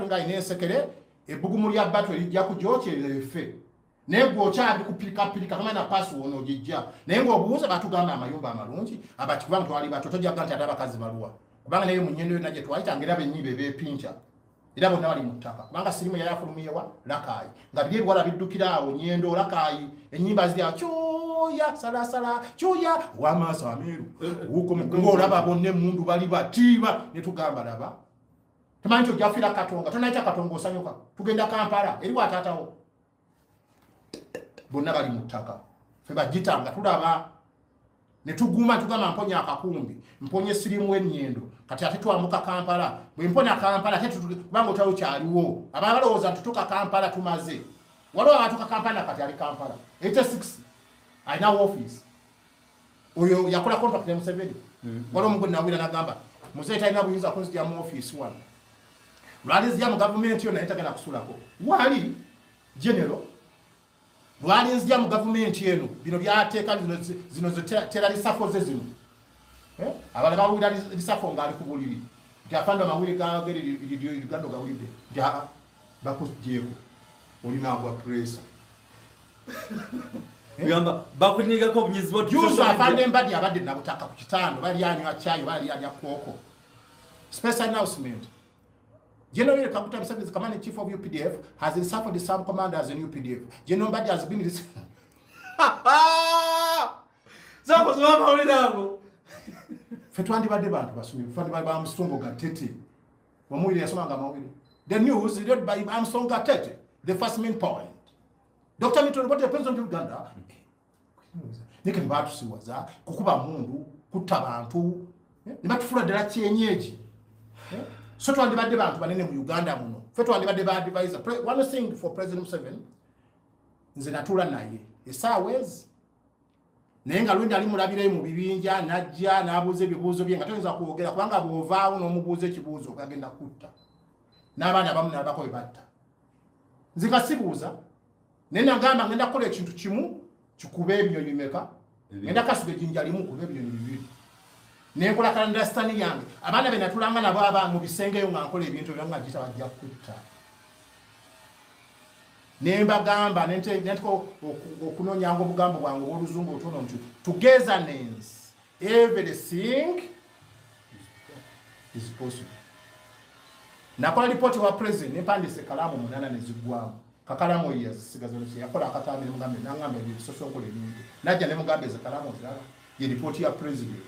S1: nga alina ensekere ebbugumu lya battle lijja kugyokya effe. Naye gwe okyali kupirikapirika kama na paasi wono ogijja. Naye ng'obuuza batugamba amayumba amalungi abati kubanga twali bato tojja kugamba nti ate abakazi baluwa. Kubanga naye mu nnyendo yonna gye twayitanga era bennyini be beepinca. Era bonna bali mu ttaka. Kubanga sirimu yali afulumiyewa Lakaayi. Nga biri ebiwala biddukira awo nnyendo Lakaayi ennyimba ziri awo kyuya salasala kyuya w'amaaso ameeru. Ng'olaba bonna emmundu bali batiiba ne tugamba laba. Tumanyi nti ojja kufiira Katonga, tonayita Katonga osanyuka. Tugenda Kampala eri wataatawo. Bonna bali mu ttaka. Ffe bagitanga tulaba ne tuguma tugamba mponya akakumbi, mponye sirimu ennyindo. Kati ate twambuka Kampala, bwe mponya Kampala ate kubanga otalo kyaliwo. Abalala balowooza nti tutuuka Kampala tumaze. Waliwo abatuuka Kampala kati ali Kampala. 86 alina office. Oyo yakola contract ne Museveni. Waliwo omugo nawira n'agamba Muzeeyi talina buyinza kunzigya mu office wano. Lwalizija mu gavumenti yo naye tagenda kusulako. Wali general lwalinzija mu gavumenti eno bino byateeka zino tera lisafo ze zino. Abalala bawulira lisafo ng'ali ku buliri. Nti afande amawulire gageri Uganda gawulidde. Nti bakuggyeeko olina agwa pressure.
S2: Gamba bakunyigako obunyizi bwa
S1: Juzi afande Mbadi abadde Nabutaka ku kitanda bali anywa caayi bali alya kooko. Special announcement. General Kaguta Museveni, Command Chief of UPDF, has reshuffled some commanders in UPDF. General Mbadi has been Ffe twandibadde bantu basuubi, twandibadde ba Armstrong Gatete. Wamuwulire yasomanga amawulire. The news read by Armstrong Gatete, the first main point. Dr. Mitro reported the president of Uganda. Neke ne batusiwaza kukuba mundu, kutta bantu, ne batufuula ddala kyenyeji. So twandibadde bantu banene mu Uganda muno. Ffe twandibadde ba advisor. One thing for President Museveni, nze natuula naye essaawa ezi naye nga lwendi ali mulabirayo mu bibinja n'ajja n'abuuza ebibuuzo bye nga toyinza kwogera kubanga bw'ovaawo n'omubuuza ekibuuzo gagenda kutta. N'abaana abamu n'abako be batta. Nze nga sibuuza, naye nagamba ngenda kukola ekintu kimu kikube ebinyonyi bimeka, ngenda kasuka ejjinja limu kube ebinyonyi bibiri. Nenkola kalendastani yange. Abaana be natulanga nabo aba mu bisengeyo nga nkola ebintu ebyo nga gita bajja kutta. Ne mbagamba nenteko okunoonyanga obugambo bwange obw'oluzungu obutono nti togetherness everything is possible. Nakola lipooti wa president nempandiisa ekkalaamu 8 ne ziggwamu. Kakalamu oyo yazisigaza nti yakola akatambi ne mugambe n'angamba ebyo bisoso nkola ebintu. Najja ne mugamba ezo ekkalaamu oziraba ye lipooti ya president.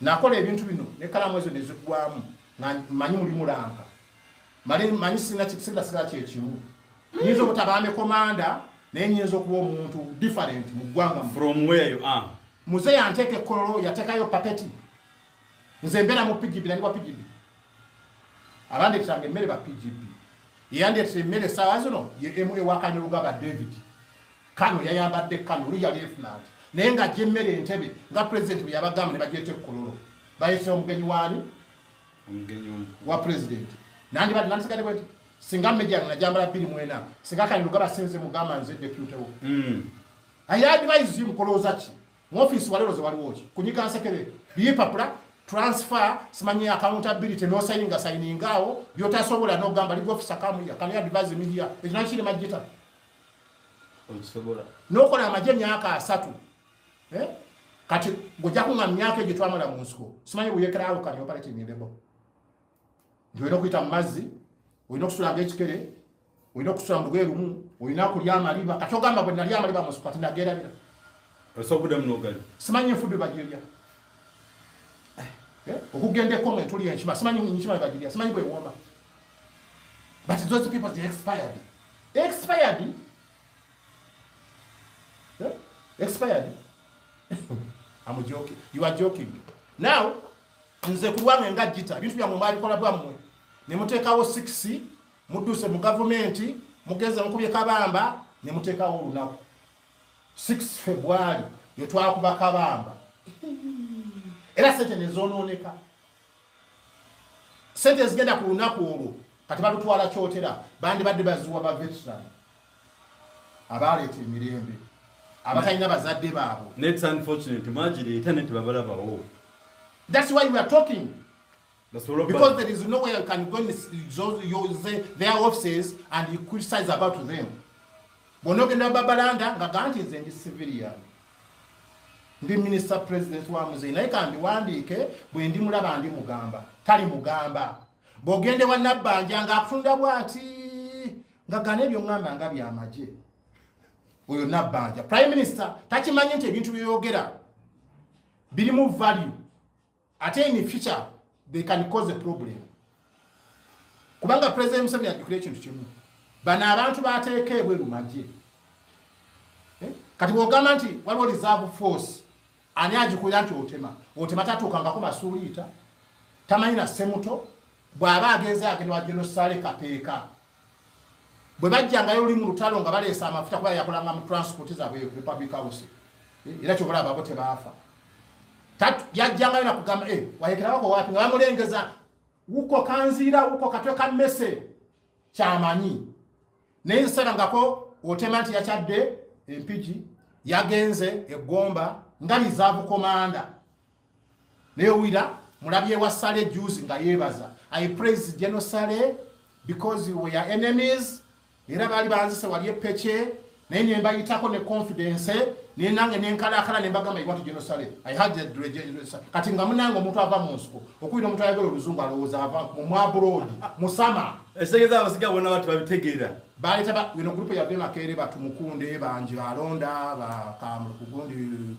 S1: Nakola ebintu bino n'ekkalaamu ezo ne ziggwamu nga mmanyi mulimu lanka. Manyi sirina sigala kyekimu. Nyinza obutaba army commander naye nyinza okuba omuntu different mu ggwanga.
S2: From where you are.
S1: Muze yanteeka ekkololo yateekayo papeti. Nze mbeera mu PGB nali wa PGB. Abandeetanga emmere ba PGB. Yandeetera emmere essaawa zino ye MA wa Kainerugaba David. Kano yayambadde kano oli yali lieutenant. Naye ng'ajja emmere Entebbe nga president bwe yabagamba ne bagireeta ekkololo. Bayise omugenyi waani?
S2: Omugenyi
S1: wa president. Nandibadde nandisigadde bwe nti singa meja najambala 24 singa Kainerugaba sinze mugamba nze deputy wo. I advise you mukolooza ki? Mu office waleero waliwo ki? Kunyiga nsekere biyipapula transfer simanyi accountability no signing signing awo byotasobola n'ogamba legal officer come here, can you advise me here? Ekyo nakiri majita.
S2: Osobola.
S1: N'okola amagye emyaka 3. Kati ng'ojja kuŋŋa myaka egyo twamala mu nsiko. Simanyi buyekera awo kani operating level. Nti olina okuyita mu mazzi, olina okusula ng'ekikere, olina okusula mu lugoye lumu, olina okulya amaliba. Kati ogamba bwe nalya amaliba mu nsiko kati nageerabira.
S2: Osobola n'ogalya.
S1: Simanyi enfudde bagirya. Okugenda ekkomo entuli enkima, simanyi enkima bagirya, simanyi bwe wooma. But those people, they expired. Expired. Expired. I'm joking. You are joking. Now, nze ku lwange nga Gita, ebintu byammwe mwabikola bwammwe. Ne muteekawo 6, mudduse mu gavumenti, mugenze mukubye Kabamba, ne muteekawo olunaku. 6 February, lwe twakuba Kabamba. Era sente ne zoonooneka. Sente ezigenda ku lunaku olwo, kati balutwala Kyotera, bandibadde baziwa ba veteran. Abaleeta emirembe. Abatalina bazadde baabwe.
S2: It's unfortunate, mwagireeta ne tebabalabawo.
S1: That's why we are talking.
S2: Because
S1: Because there is nowhere you can go in their offices and you criticize about them. Bw'onoogenda Babalanda nga ga nti nze ndi civilian. Ndi minister president wa muzeeyi naye kambiwandiike bwe ndi mulaba ndi mugamba. Tali mugamba. Bw'ogende wa Nabbanja ng'akutunda bw'ati nga gana ebyo ŋŋamba nga byamagye. Oyo Nabbanja. Prime Minister takimanyi nti ebintu by'oyogera birimu value. Ate in future they can cause a problem. Kubanga President Museveni ajjukira ekintu kimu. Bano abantu baateeka ebweru magye. Kati bw'ogamba nti waliwo reserve force, ani agikulira nti otema? Otema tatuukangako masuuliita, tamanyi na ssemuto, bw'aba agenze agenda wa General Saleh Kapeeka. Bwe bajjangayo oli mu lutalo nga baleese amafuta kuba yakolanga mu transport zaabwe Republic House. Era ky'obalaba abo tebaafa. Yajjangayo nakugamba, wayekerabako wapi nga bamulengeza wuko kanziira wuko katwe ka mmese kyamanyi. Naye nsabangako otema nti yakyadde Empigi, yagenze Egomba nga reserve commander. Naye owulira mulabye wa Saleh juzi nga yeebaza. I praise General Saleh because we were enemies. Era baali banzise wali epeke naye ne mbayitako ne confidence naye nange ne nkalakala ne mbagamba you want General Saleh. I had the kati nga munange omuntu ava mu nsiko okuyita omuntu ayagala oluzungu alowooza ava mu abroad musama.
S2: Ekitegeeza abasiga bonna bati babitegeera.
S1: Baleeta eno group yava Makerere batumukunde bangi balonda bakamukugundi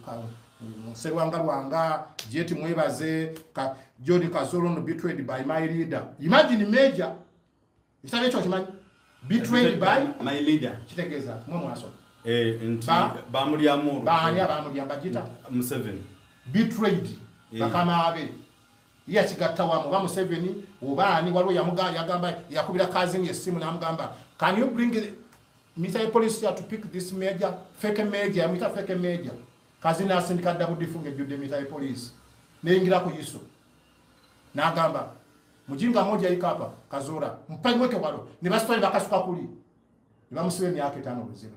S1: Serwanga Lwanga Jet Mwebaze John Kasolo no betrayed by my leader. Imagine major ekitabo ekyo kimanyi betrayed by
S2: my leader.
S1: Kitegeeza mwe mwaso.
S2: Nti bamulyamu
S1: baani abamulya bagita
S2: Museveni
S1: betrayed bakama abe ye akigatta wamu ba Museveni obaani waliwo yagamba yakubira cousin essimu n'amugamba can you bring military police here to pick this major fake major amuyita fake major. Cousin asindika double difunge ejjudde military police neyingira ku ISO n'agamba mujinga moja ikapa Kazura mpanywe walo ne basitwale bakasuka kuli. Ne bamusiba emyaka 5 obuzira.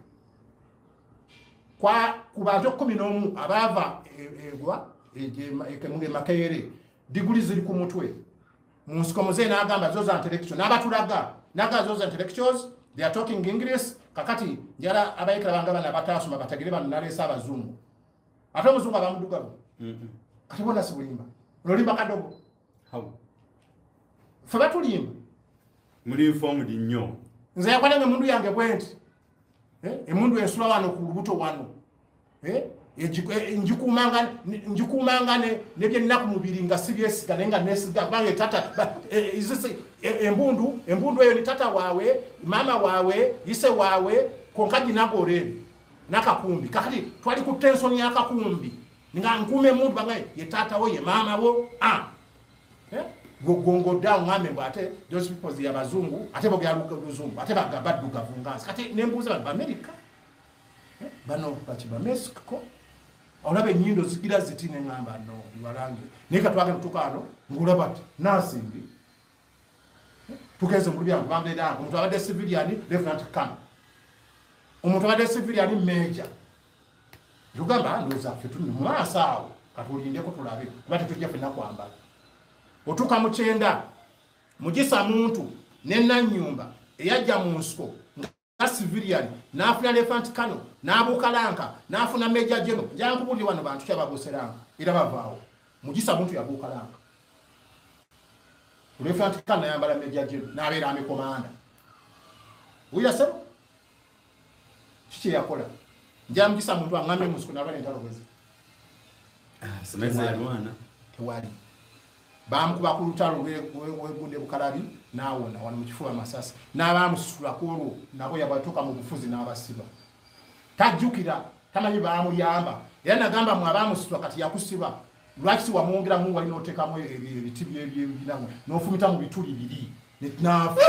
S1: Kwa ku bantu 11 abaava egwa e Makerere diguli ziri ku mutwe. Mu nsiko muzeeyi n'agamba zoza intellectual n'abatulaga n'agamba zoza intellectuals they are talking English. Kakati njala abayekera banga bana batasoma batagire bano naleesa abazungu. Ate omuzungu abamuddugavu. Kati bona si bulimba. Olimba kadogo.
S2: How?
S1: Ffe batulimba.
S2: Muli informed nnyo.
S1: Nze yakwatanga emundu yange bwenti. Emundu ensula wano ku lubuto wano. Njikuumanga ne bye nina ku mubiri nga si byesiga naye nga neesiga kubanga tata embundu eyo ni tata waawe, maama waawe, ise waawe, konka ginagola ebyo n'akakumbi. Kakati twali ku tension y'akakumbi nga nkuuma emundu banga ye taata wo ye maama wo. Gongodda ngambe mbu ate those people ya bazungu ate bogera luzungu ate baddugavu nga nsi. Kati nembuuza bano Bamerica bano baki ba Mexico olaba ennyindo zigira ziti ne ŋŋamba no biwalange. Naye katwagenda tutuuka wano ng'olaba ti nansimbi tugenze mu lubyango bambeera omuntu abadde civilian lieutenant colonel, omuntu abadde civilian major. Tugamba ndowooza ffe tuli mu maaso awo katulindeko tulabe kuba tetujja ffenna kwambala. Otuuka mu 90 Mugisa Muntu ne Nanyumba eyajja mu nsiko nga civilian n'afuna lieutenant colonel n'abuuka lanka n'afuna major general. Njagala nkubuulire wano bantu ki ababuuse lanka era bavaawo. Mugisa Muntu yabuuka lanka, lieutenant colonel n'ayambala major general n'abeera army commander. Wulira ssebo kiki kye yakola? Njagala Mugisa Muntu aŋŋambe mu nsiko n'alwana entalo bwezi. Tewali. Bamukuba ku lutalo lw'eggunde Bukalabi n'awona wano mu kifuba amasasi n'abaamusitula ku olwo nabo yabatuuka mu bufuzi n'abasiba. Tajjukira, tamanyi baamuyamba. Era nagamba mwe abaamusitula kati yakusiba lwaki si wamwongeramu wali n'oteekamu ebiti byebinamu n'ofumita mu bituli biri n'afa.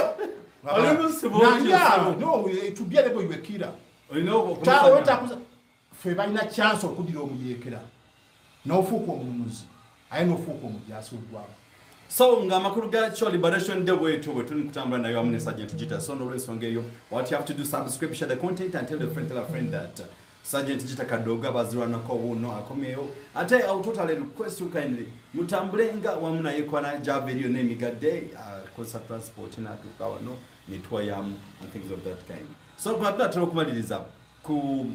S1: Tubyereko iwekira ffe balina chance okuddira omuyeekera n'ofuuka omununuzi aye n'ofuuka omujaasi w'eggwanga.
S2: So nga amakulu ga Chwa Liberation Day bwetyo bwe tuli kutambula nayo wamu ne Sergeant Gita. So n'olwensonga eyo what you have to do, subscribe, share the content and tell a friend, tell a friend that Sergeant Gita Kadogo abazirwanako wuno akomyewo. Ate I will totally request you kindly mutambule nga wamu naye kwana java eriyo n'emigadde akozesa transport n'atuuka wano netwayamu and things of that kind. So tunatera okumaliriza ku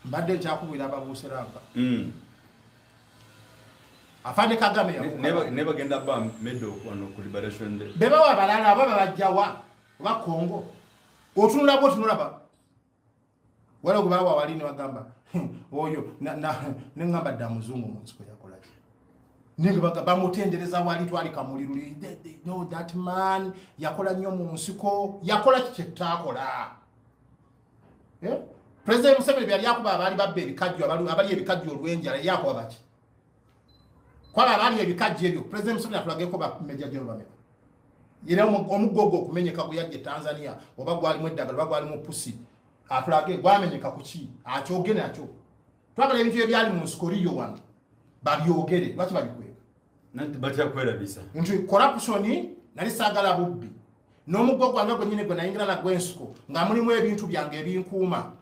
S1: mbadde nkyakubwira ababuuse ranka. Afande Kagame yabuuka.
S2: Ne bagenda ba medal wano ku Liberation Day.
S1: Be bawa abalala aba babajjawa oba Congo. Otunula bw'otunulaba. Waliwo gwe bawa wali ne bagamba oyo ne ŋŋamba dda muzungu mu nsiko yakola ki? Naye nga bamutendereza wali twali kamuli luli. No, that man yakola nnyo mu nsiko, yakola ki kye tutaakola? President Museveni byali yakuba abaali babba ebikajjo, abali ebikajjo olw'enjala yakuba baki? Kwaba abaali ebikajjo ebyo, President Museveni atulageko ba Major General bameka. Era omuggo ogwo okumenyeka gwe yajja e Tanzania oba gwalimu eddagala oba gwalimu pusi atulage gwamenyeka ku ki akyogere nakyo. Twagala ebintu ebyali mu nsiko liyo wano babyogere, lwaki babikweka?
S2: Nanti batya kwerabisa
S1: nti corruption nali saagala bubbi n'omuggo gwange gwennyini gwe nayingira nagwo ensiko nga mulimu ebintu byange ebinkuuma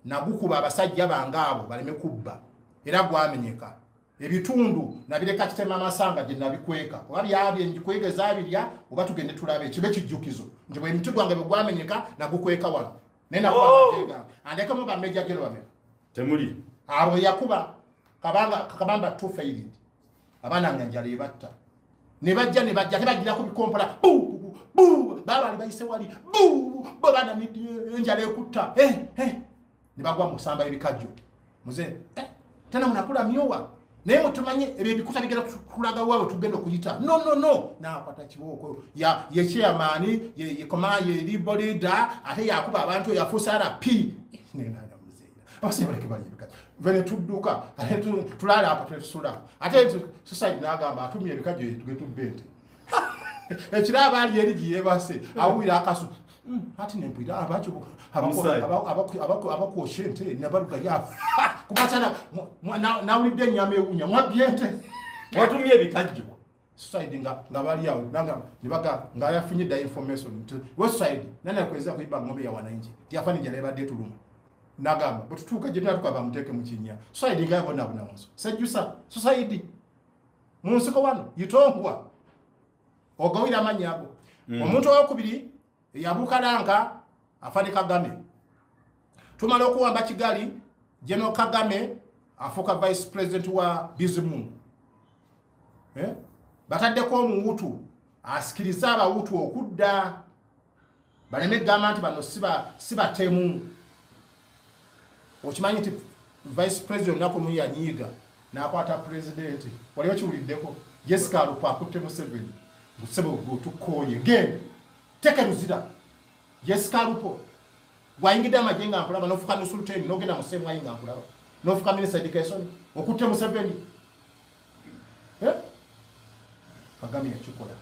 S1: nagukuba abasajja bange abo baleme kubba era gwamenyeka. Ebitundu nabireka kitema amasanga gye nabikweka oba byabye njikwegeza abirya oba tugende tulabe kibe kijjukizo nti bwe emiti gwange bwe gwamenyeka nagukweka wano naye nakuba andekemu ba Major General bameka
S2: temuli
S1: abo yakuba kabamba two failed abaana nga njala ebatta ne bajja tebagira ku bikompola bu bu baba bayise wali bu bo bana enjala ekutta ne bagwa mu kusamba ebikajjo muze tena munakula myowa naye mutumanye ebyo ebikuta bigenda kulaga waabwe tugenda okuyita no nakwata kibooko ye chairman ye command ye leader ate yakuba abantu yafuusa RP abasajja baleke bali ebikajjo vene tudduka ate tulala apo tetusula ate society n'agamba atumye ebikajjo tuge ente ekiraba ali eri gye yeebase awulira akasu ati nempwira abakwosha ente nabaluga yafa kubatana nawulidde ennyama ewunya mwabbye ente
S2: watumye ebikajjo.
S1: Suicide nga bali awo nanga nibaga nga yafunye da information nti suicide nani akweza kuiba ng'ombe ya wananchi tiafani njala ebadde tuluma nagamba bwe tutuuka gye tunatuka bamuteeke mu kinnya suicide nga yabonabona mu nsiko sejjusa suicide mu nsiko wano yitongwa ogawira amannya ago. Omuntu owokubiri yabuuka lanka Afande Kagame. Tumala okuwamba Kigali, General Kagame afuuka vice president wa Bizimungu. Bataddeko omuwutu asikiriza abawutu okudda baleme kugamba nti bano si batemu. Okimanyi nti vice president olunaku lumu yanyiiga n'akwata president, wali okiwuliddeko? Jessica Alupo akutte Museveni, Museveni gwe tukooye genda teke luzira. Jessica Alupo gwayingidde amagye nga nkulaba, n'ofuuka nusuluteni n'ogenda mu same nga nkulaba, n'ofuuka minister education okutte Museveni. Kagame yakikola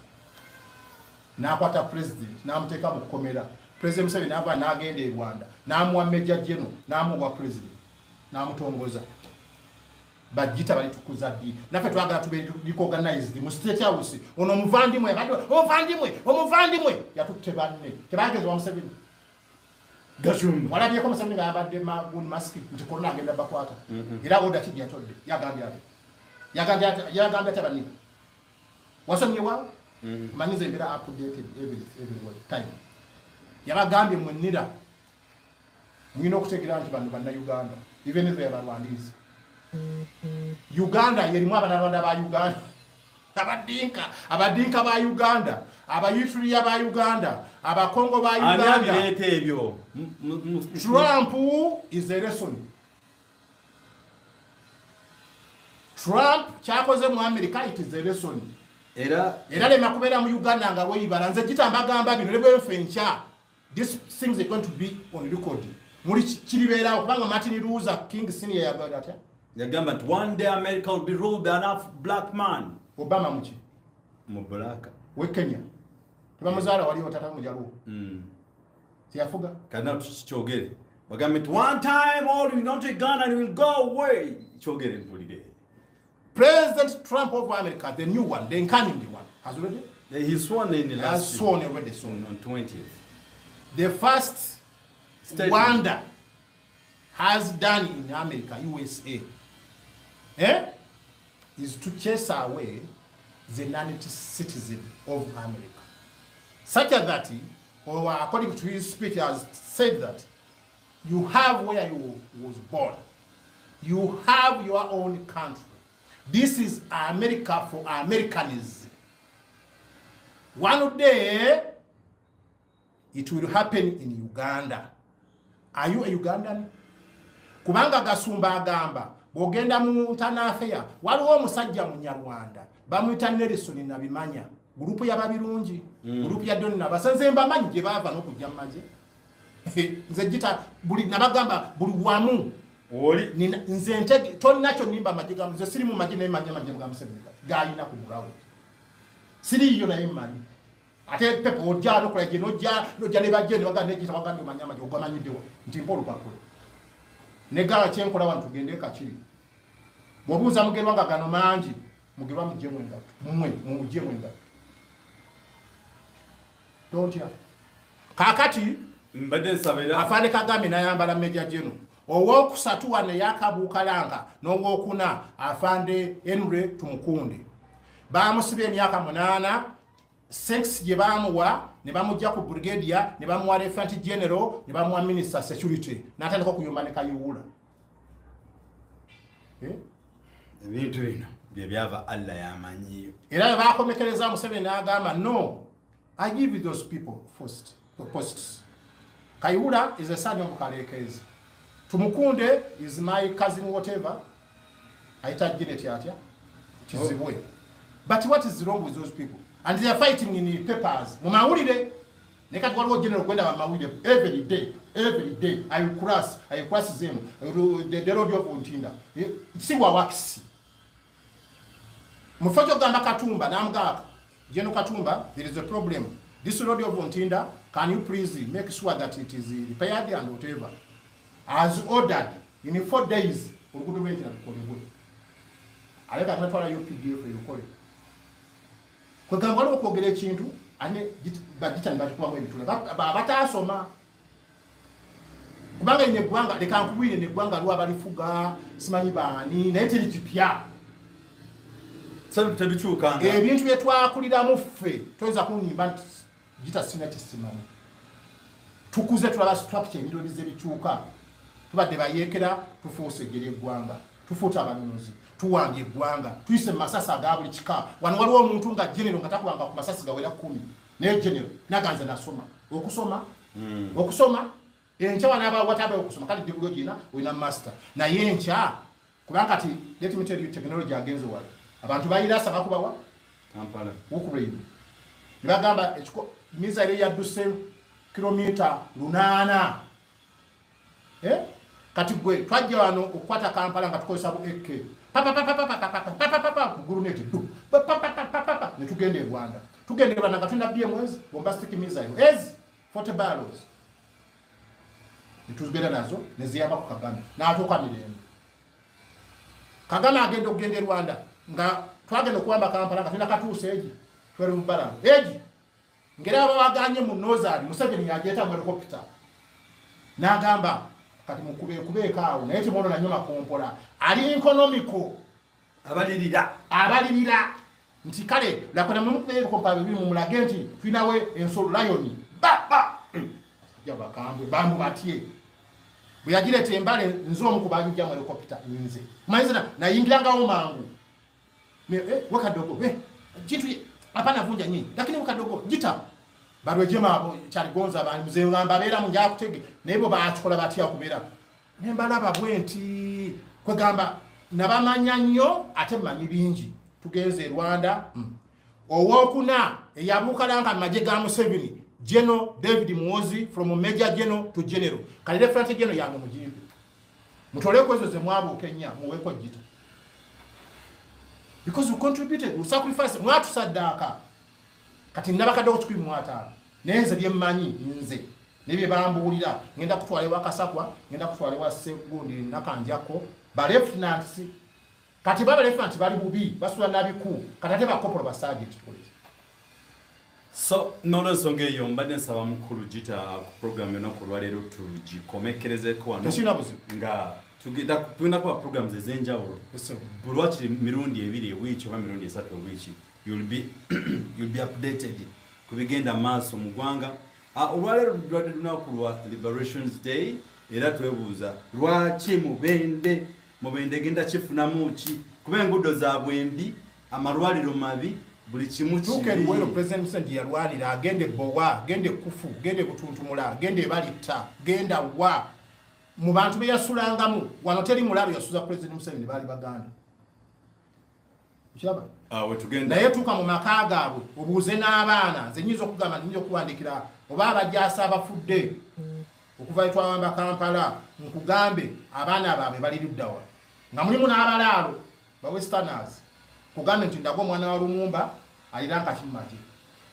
S1: n'akwata president n'amuteeka mu kkomera. President Museveni n'ava n'agenda e Rwanda n'amuwa major general n'amuwa president n'amutongoza. Bajita balitukuza ddi? Naffe twagala tube recognized mu State House. Ono omuvandimwe abadde omuvandimwe omuvandimwe yatutte banne tebageza wa Museveni.
S2: Gashumba
S1: walabyeko Museveni nga yabadde magun mask nti corona agenda bakwata. Era order ki yatodde yagambye ate yagambye ate banne wasomye wa manyize embeera updated every time. Yabagambye mwenira mulina okutegeera nti bano bannayuganda even if they are Rwandese. Uganda yerimu abanyarwanda ba Uganda, abadinka ba Uganda, abayituriya ba Uganda, abakongo ba Uganda.
S2: Ebyo
S1: Trump is a lesson. Trump kyakoze mu America, it is a lesson. Era lema kubeera mu Uganda nga weeyibala. Nze gitamba gamba bino ne bwefe nkya, these things are going to be on record. Muli kiribeerawo kubanga Martin Luther King Senior yagamba atya?
S2: Yagamba nti one day America will be ruled by an black man.
S1: Obama muki?
S2: Mu black.
S1: We Kenya. Tebamuzaala waliwo tata mujaluwo. Tiyafuga.
S2: Kana tukikyogere. Bagambye nti one time all will not Uganda and will go away. Kyogere mpulire.
S1: President Trump of America, the new one, the incoming one, has already?
S2: He sworn in the last
S1: has sworn already, sworn.
S2: On 20th.
S1: The first
S2: statement
S1: Rwanda has done in America, USA, is to chase away the non-citizen of America. Such that, or according to his speech, has said that you have where you was born. You have your own country. This is America for Americans. One day, it will happen in Uganda. Are you a Ugandan? Kubanga Gasumba agamba, bw'ogenda mu Ntanafeya, waliwo omusajja Munyarwanda, bamuyita Nelson Nabimanya, gurupu y'ababirungi, gurupu ya Don Nabasa, nze mbamanyi gye baava n'okujja mu magye. Nze gita, buli nabagamba, buli wamu. Nze ntege, tolina kyo nnimba amagye ga, nze siri mu magye naye mmanyi amagye ga Museveni g'alina ku ground. Siriiyo naye mmanyi. Ate pepo ojja n'okola gye n'ojja ne bajje ne bagamba ne gita bagambye omanyi amagye ogamanyiddewa nti mpa olupapula. Ne gala kye nkola wano tugende Kakiri. Bw'obuuza Mugerwa nga gano mangi, Mugerwa muggyemu engatto. Mmwe muggyemu engatto. Tontya. Kaakati
S2: mbadde nsaba era
S1: Afande Kagame n'ayambala Major General. Owokusatu wano yakabuukalanga n'owokuna Afande Henry Tumukunde. Baamusibye emyaka 8, 6 gye baamuwa ne bamugja ku brigadier ne bamuwa lieutenant general ne bamuwa minister security n'atandika okuyomba ne Kayihura.
S2: Ebintu bino bye byava Allah yamanyi.
S1: Era bwe baakomekereza Museveni n'agamba no, I give you those people first, the posts. Kayihura is a son of Kalekezi. Tumukunde is my cousin whatever. Ayita Janet atya Kizibwe. But what is wrong with those people? And they are fighting in the papers. Mu mawulire. Ne kati waliwo general gwenda mu mawulire every day, every day. I will cross them. The road of Ntinda. Si wa wax. Mu kifo ky'ogamba Katumba n'amugamba General Katumba, there is a problem. This road of Ntinda, can you please make sure that it is repaired and whatever. As ordered, in 4 days, oluguudo lw'entina lukolebwe. Aleka tunatwala UPDF erukole. Kwegamba waliwo okwogera ekintu ane bagita ne bagikubamu ebitule abataasoma, kubanga ine eggwanga, leka nkubwire, neggwanga lwa balifuga simanyi baani, naye teri kipya.
S2: Tebikyukanga.
S1: Ebintu bye twakuliramu ffe, toyinza kunyimba nti gita sina kisimanyi. Tukuze tulaba structure, ebintu ebize bikyuka. Tubadde bayeekera, tufuuse eggye ly'eggwanga, tufuute abanunuzi, tuwambye eggwanga, tuyise mu masasi aga buli kika. Wano waliwo omuntu nga general nga takubanga ku masasi gawera 10, naye general naganze nasoma okusoma okusoma. Enkya wanaaba watabayo okusoma, kale diguli ogina, olina master, naye enkya, kubanga kati let me tell you, technology agenze wala, abantu bayirasa bakubawa
S2: Kampala.
S1: Ukraine nebagamba missile yadduse kilomita 800. Eh? Kati gwe twajja wano okukwata Kampala nga tukozesa bu AK, papapapapapapapapapa, grenade du papapapapapa, ne tugenda e Rwanda. Tugenda e Rwanda nga tulina BMS, bombastic missile ez 40 barrels, ne tugenda nazo ne ziyamba ku Kagame n'atuuka mirembe. Kagame agenda okugenda e Rwanda nga twagenda okuwamba Kampala nga tulina katuusa egi 12 barrel egi, ngera abawaganye mu Northern, Museveni yagyeta mu helicopter n'agamba kati mukube awo, naye temwonona nnyo makompola ali economical.
S2: Abalirira.
S1: Abalirira nti kale lakona mumukube ebikompola bibiri, mumulage nti tulinawe ensolo lion ba ba ja bakambwe bambu batye. Bwe yagireeta embale, nze omu ku bagijja mu helicopter, nze manyiza nayingirangawo mangu. Wekadogo kitu hapana vunja nyinyi, lakini wekadogo gita balwejema abo kyaligonza abantu muzeeyo ngamba abeera mu njakutege, naye bo bakikola batya okubeera ne mbalaba bwe nti kwegamba nabamanya nnyo ate mmanyi bingi. Tugenze e Rwanda. Owokuna eyabuukalanga mu magye ga Museveni, General David Muhoozi, from major general to general, kale lieutenant general yange mugimbe, mutoleko ezo ze mwabuuka ennya, muweeko gita, because we contributed, we sacrifice, mwatusaddaaka. Kati nabakadde 1500, naye nze byemmanyi, nze ne bye bambuulira, ngenda kutwala ewa Kasakwa, ngenda kutwala ewa Segundi Nakanjako, ba lieutenants. Kati baba lieutenant bali bubi, basula nabiku, kati ate bakopolo ba sergeant police.
S2: So n'olwensonga eyo mbadde nsaba mukulu Gita ku program yonna olwaleero tugikomekerezeko wano.
S1: Tekirina buzibu.
S2: Nga tugenda kuba programs ez'enjawulo buli wakiri mirundi 2 ewiiki oba mirundi 3 ewiiki, you'll be updated ku bigenda maaso mu ggwanga. Olwaleero lwadde lunaku lwa Liberations Day, era twebuuza lwaki Mubende Mubende genda kifunamu ki, kuba enguudo zaabwe mbi, amalwaliro mabi, buli kimu
S1: Tuuka eruwero
S2: kibi.
S1: President Museveni yalwanira, agende Bowa, gende Kufu, gende Butuntumula, gende Balitta, genda wa mu bantu be yasulangamu. Wano teri mulabe yasuza President Museveni, baali Baganda. Okiraba?
S2: Wetugenda.
S1: Naye tuuka mu maka gaabwe obuuze n'abaana. Nze nyinza okugamba, nyinza okuwandikira oba abajaasi abafudde okuva etwawamba Kampala, nkugambe abaana baabwe bali luddawa, nga mulimu n'abalaalo ba westerners. Kugambe nti ndaga omwana wa Lumumba alira nkati mu magye,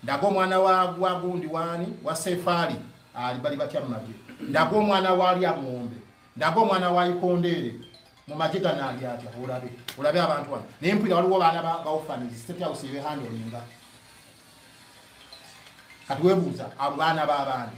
S1: ndaga omwana wa gundi waani wa Sefaali ali bali batya mu magye, ndaga omwana wa Lyaŋŋombe, ndaga omwana wa Ikondeere mu magye gano ali atya, olabe olabe abantu wano. Naye mpulira waliwo baana ba orphanage, State House ebehandlinga. Kati weebuuza abo baana b'abaana.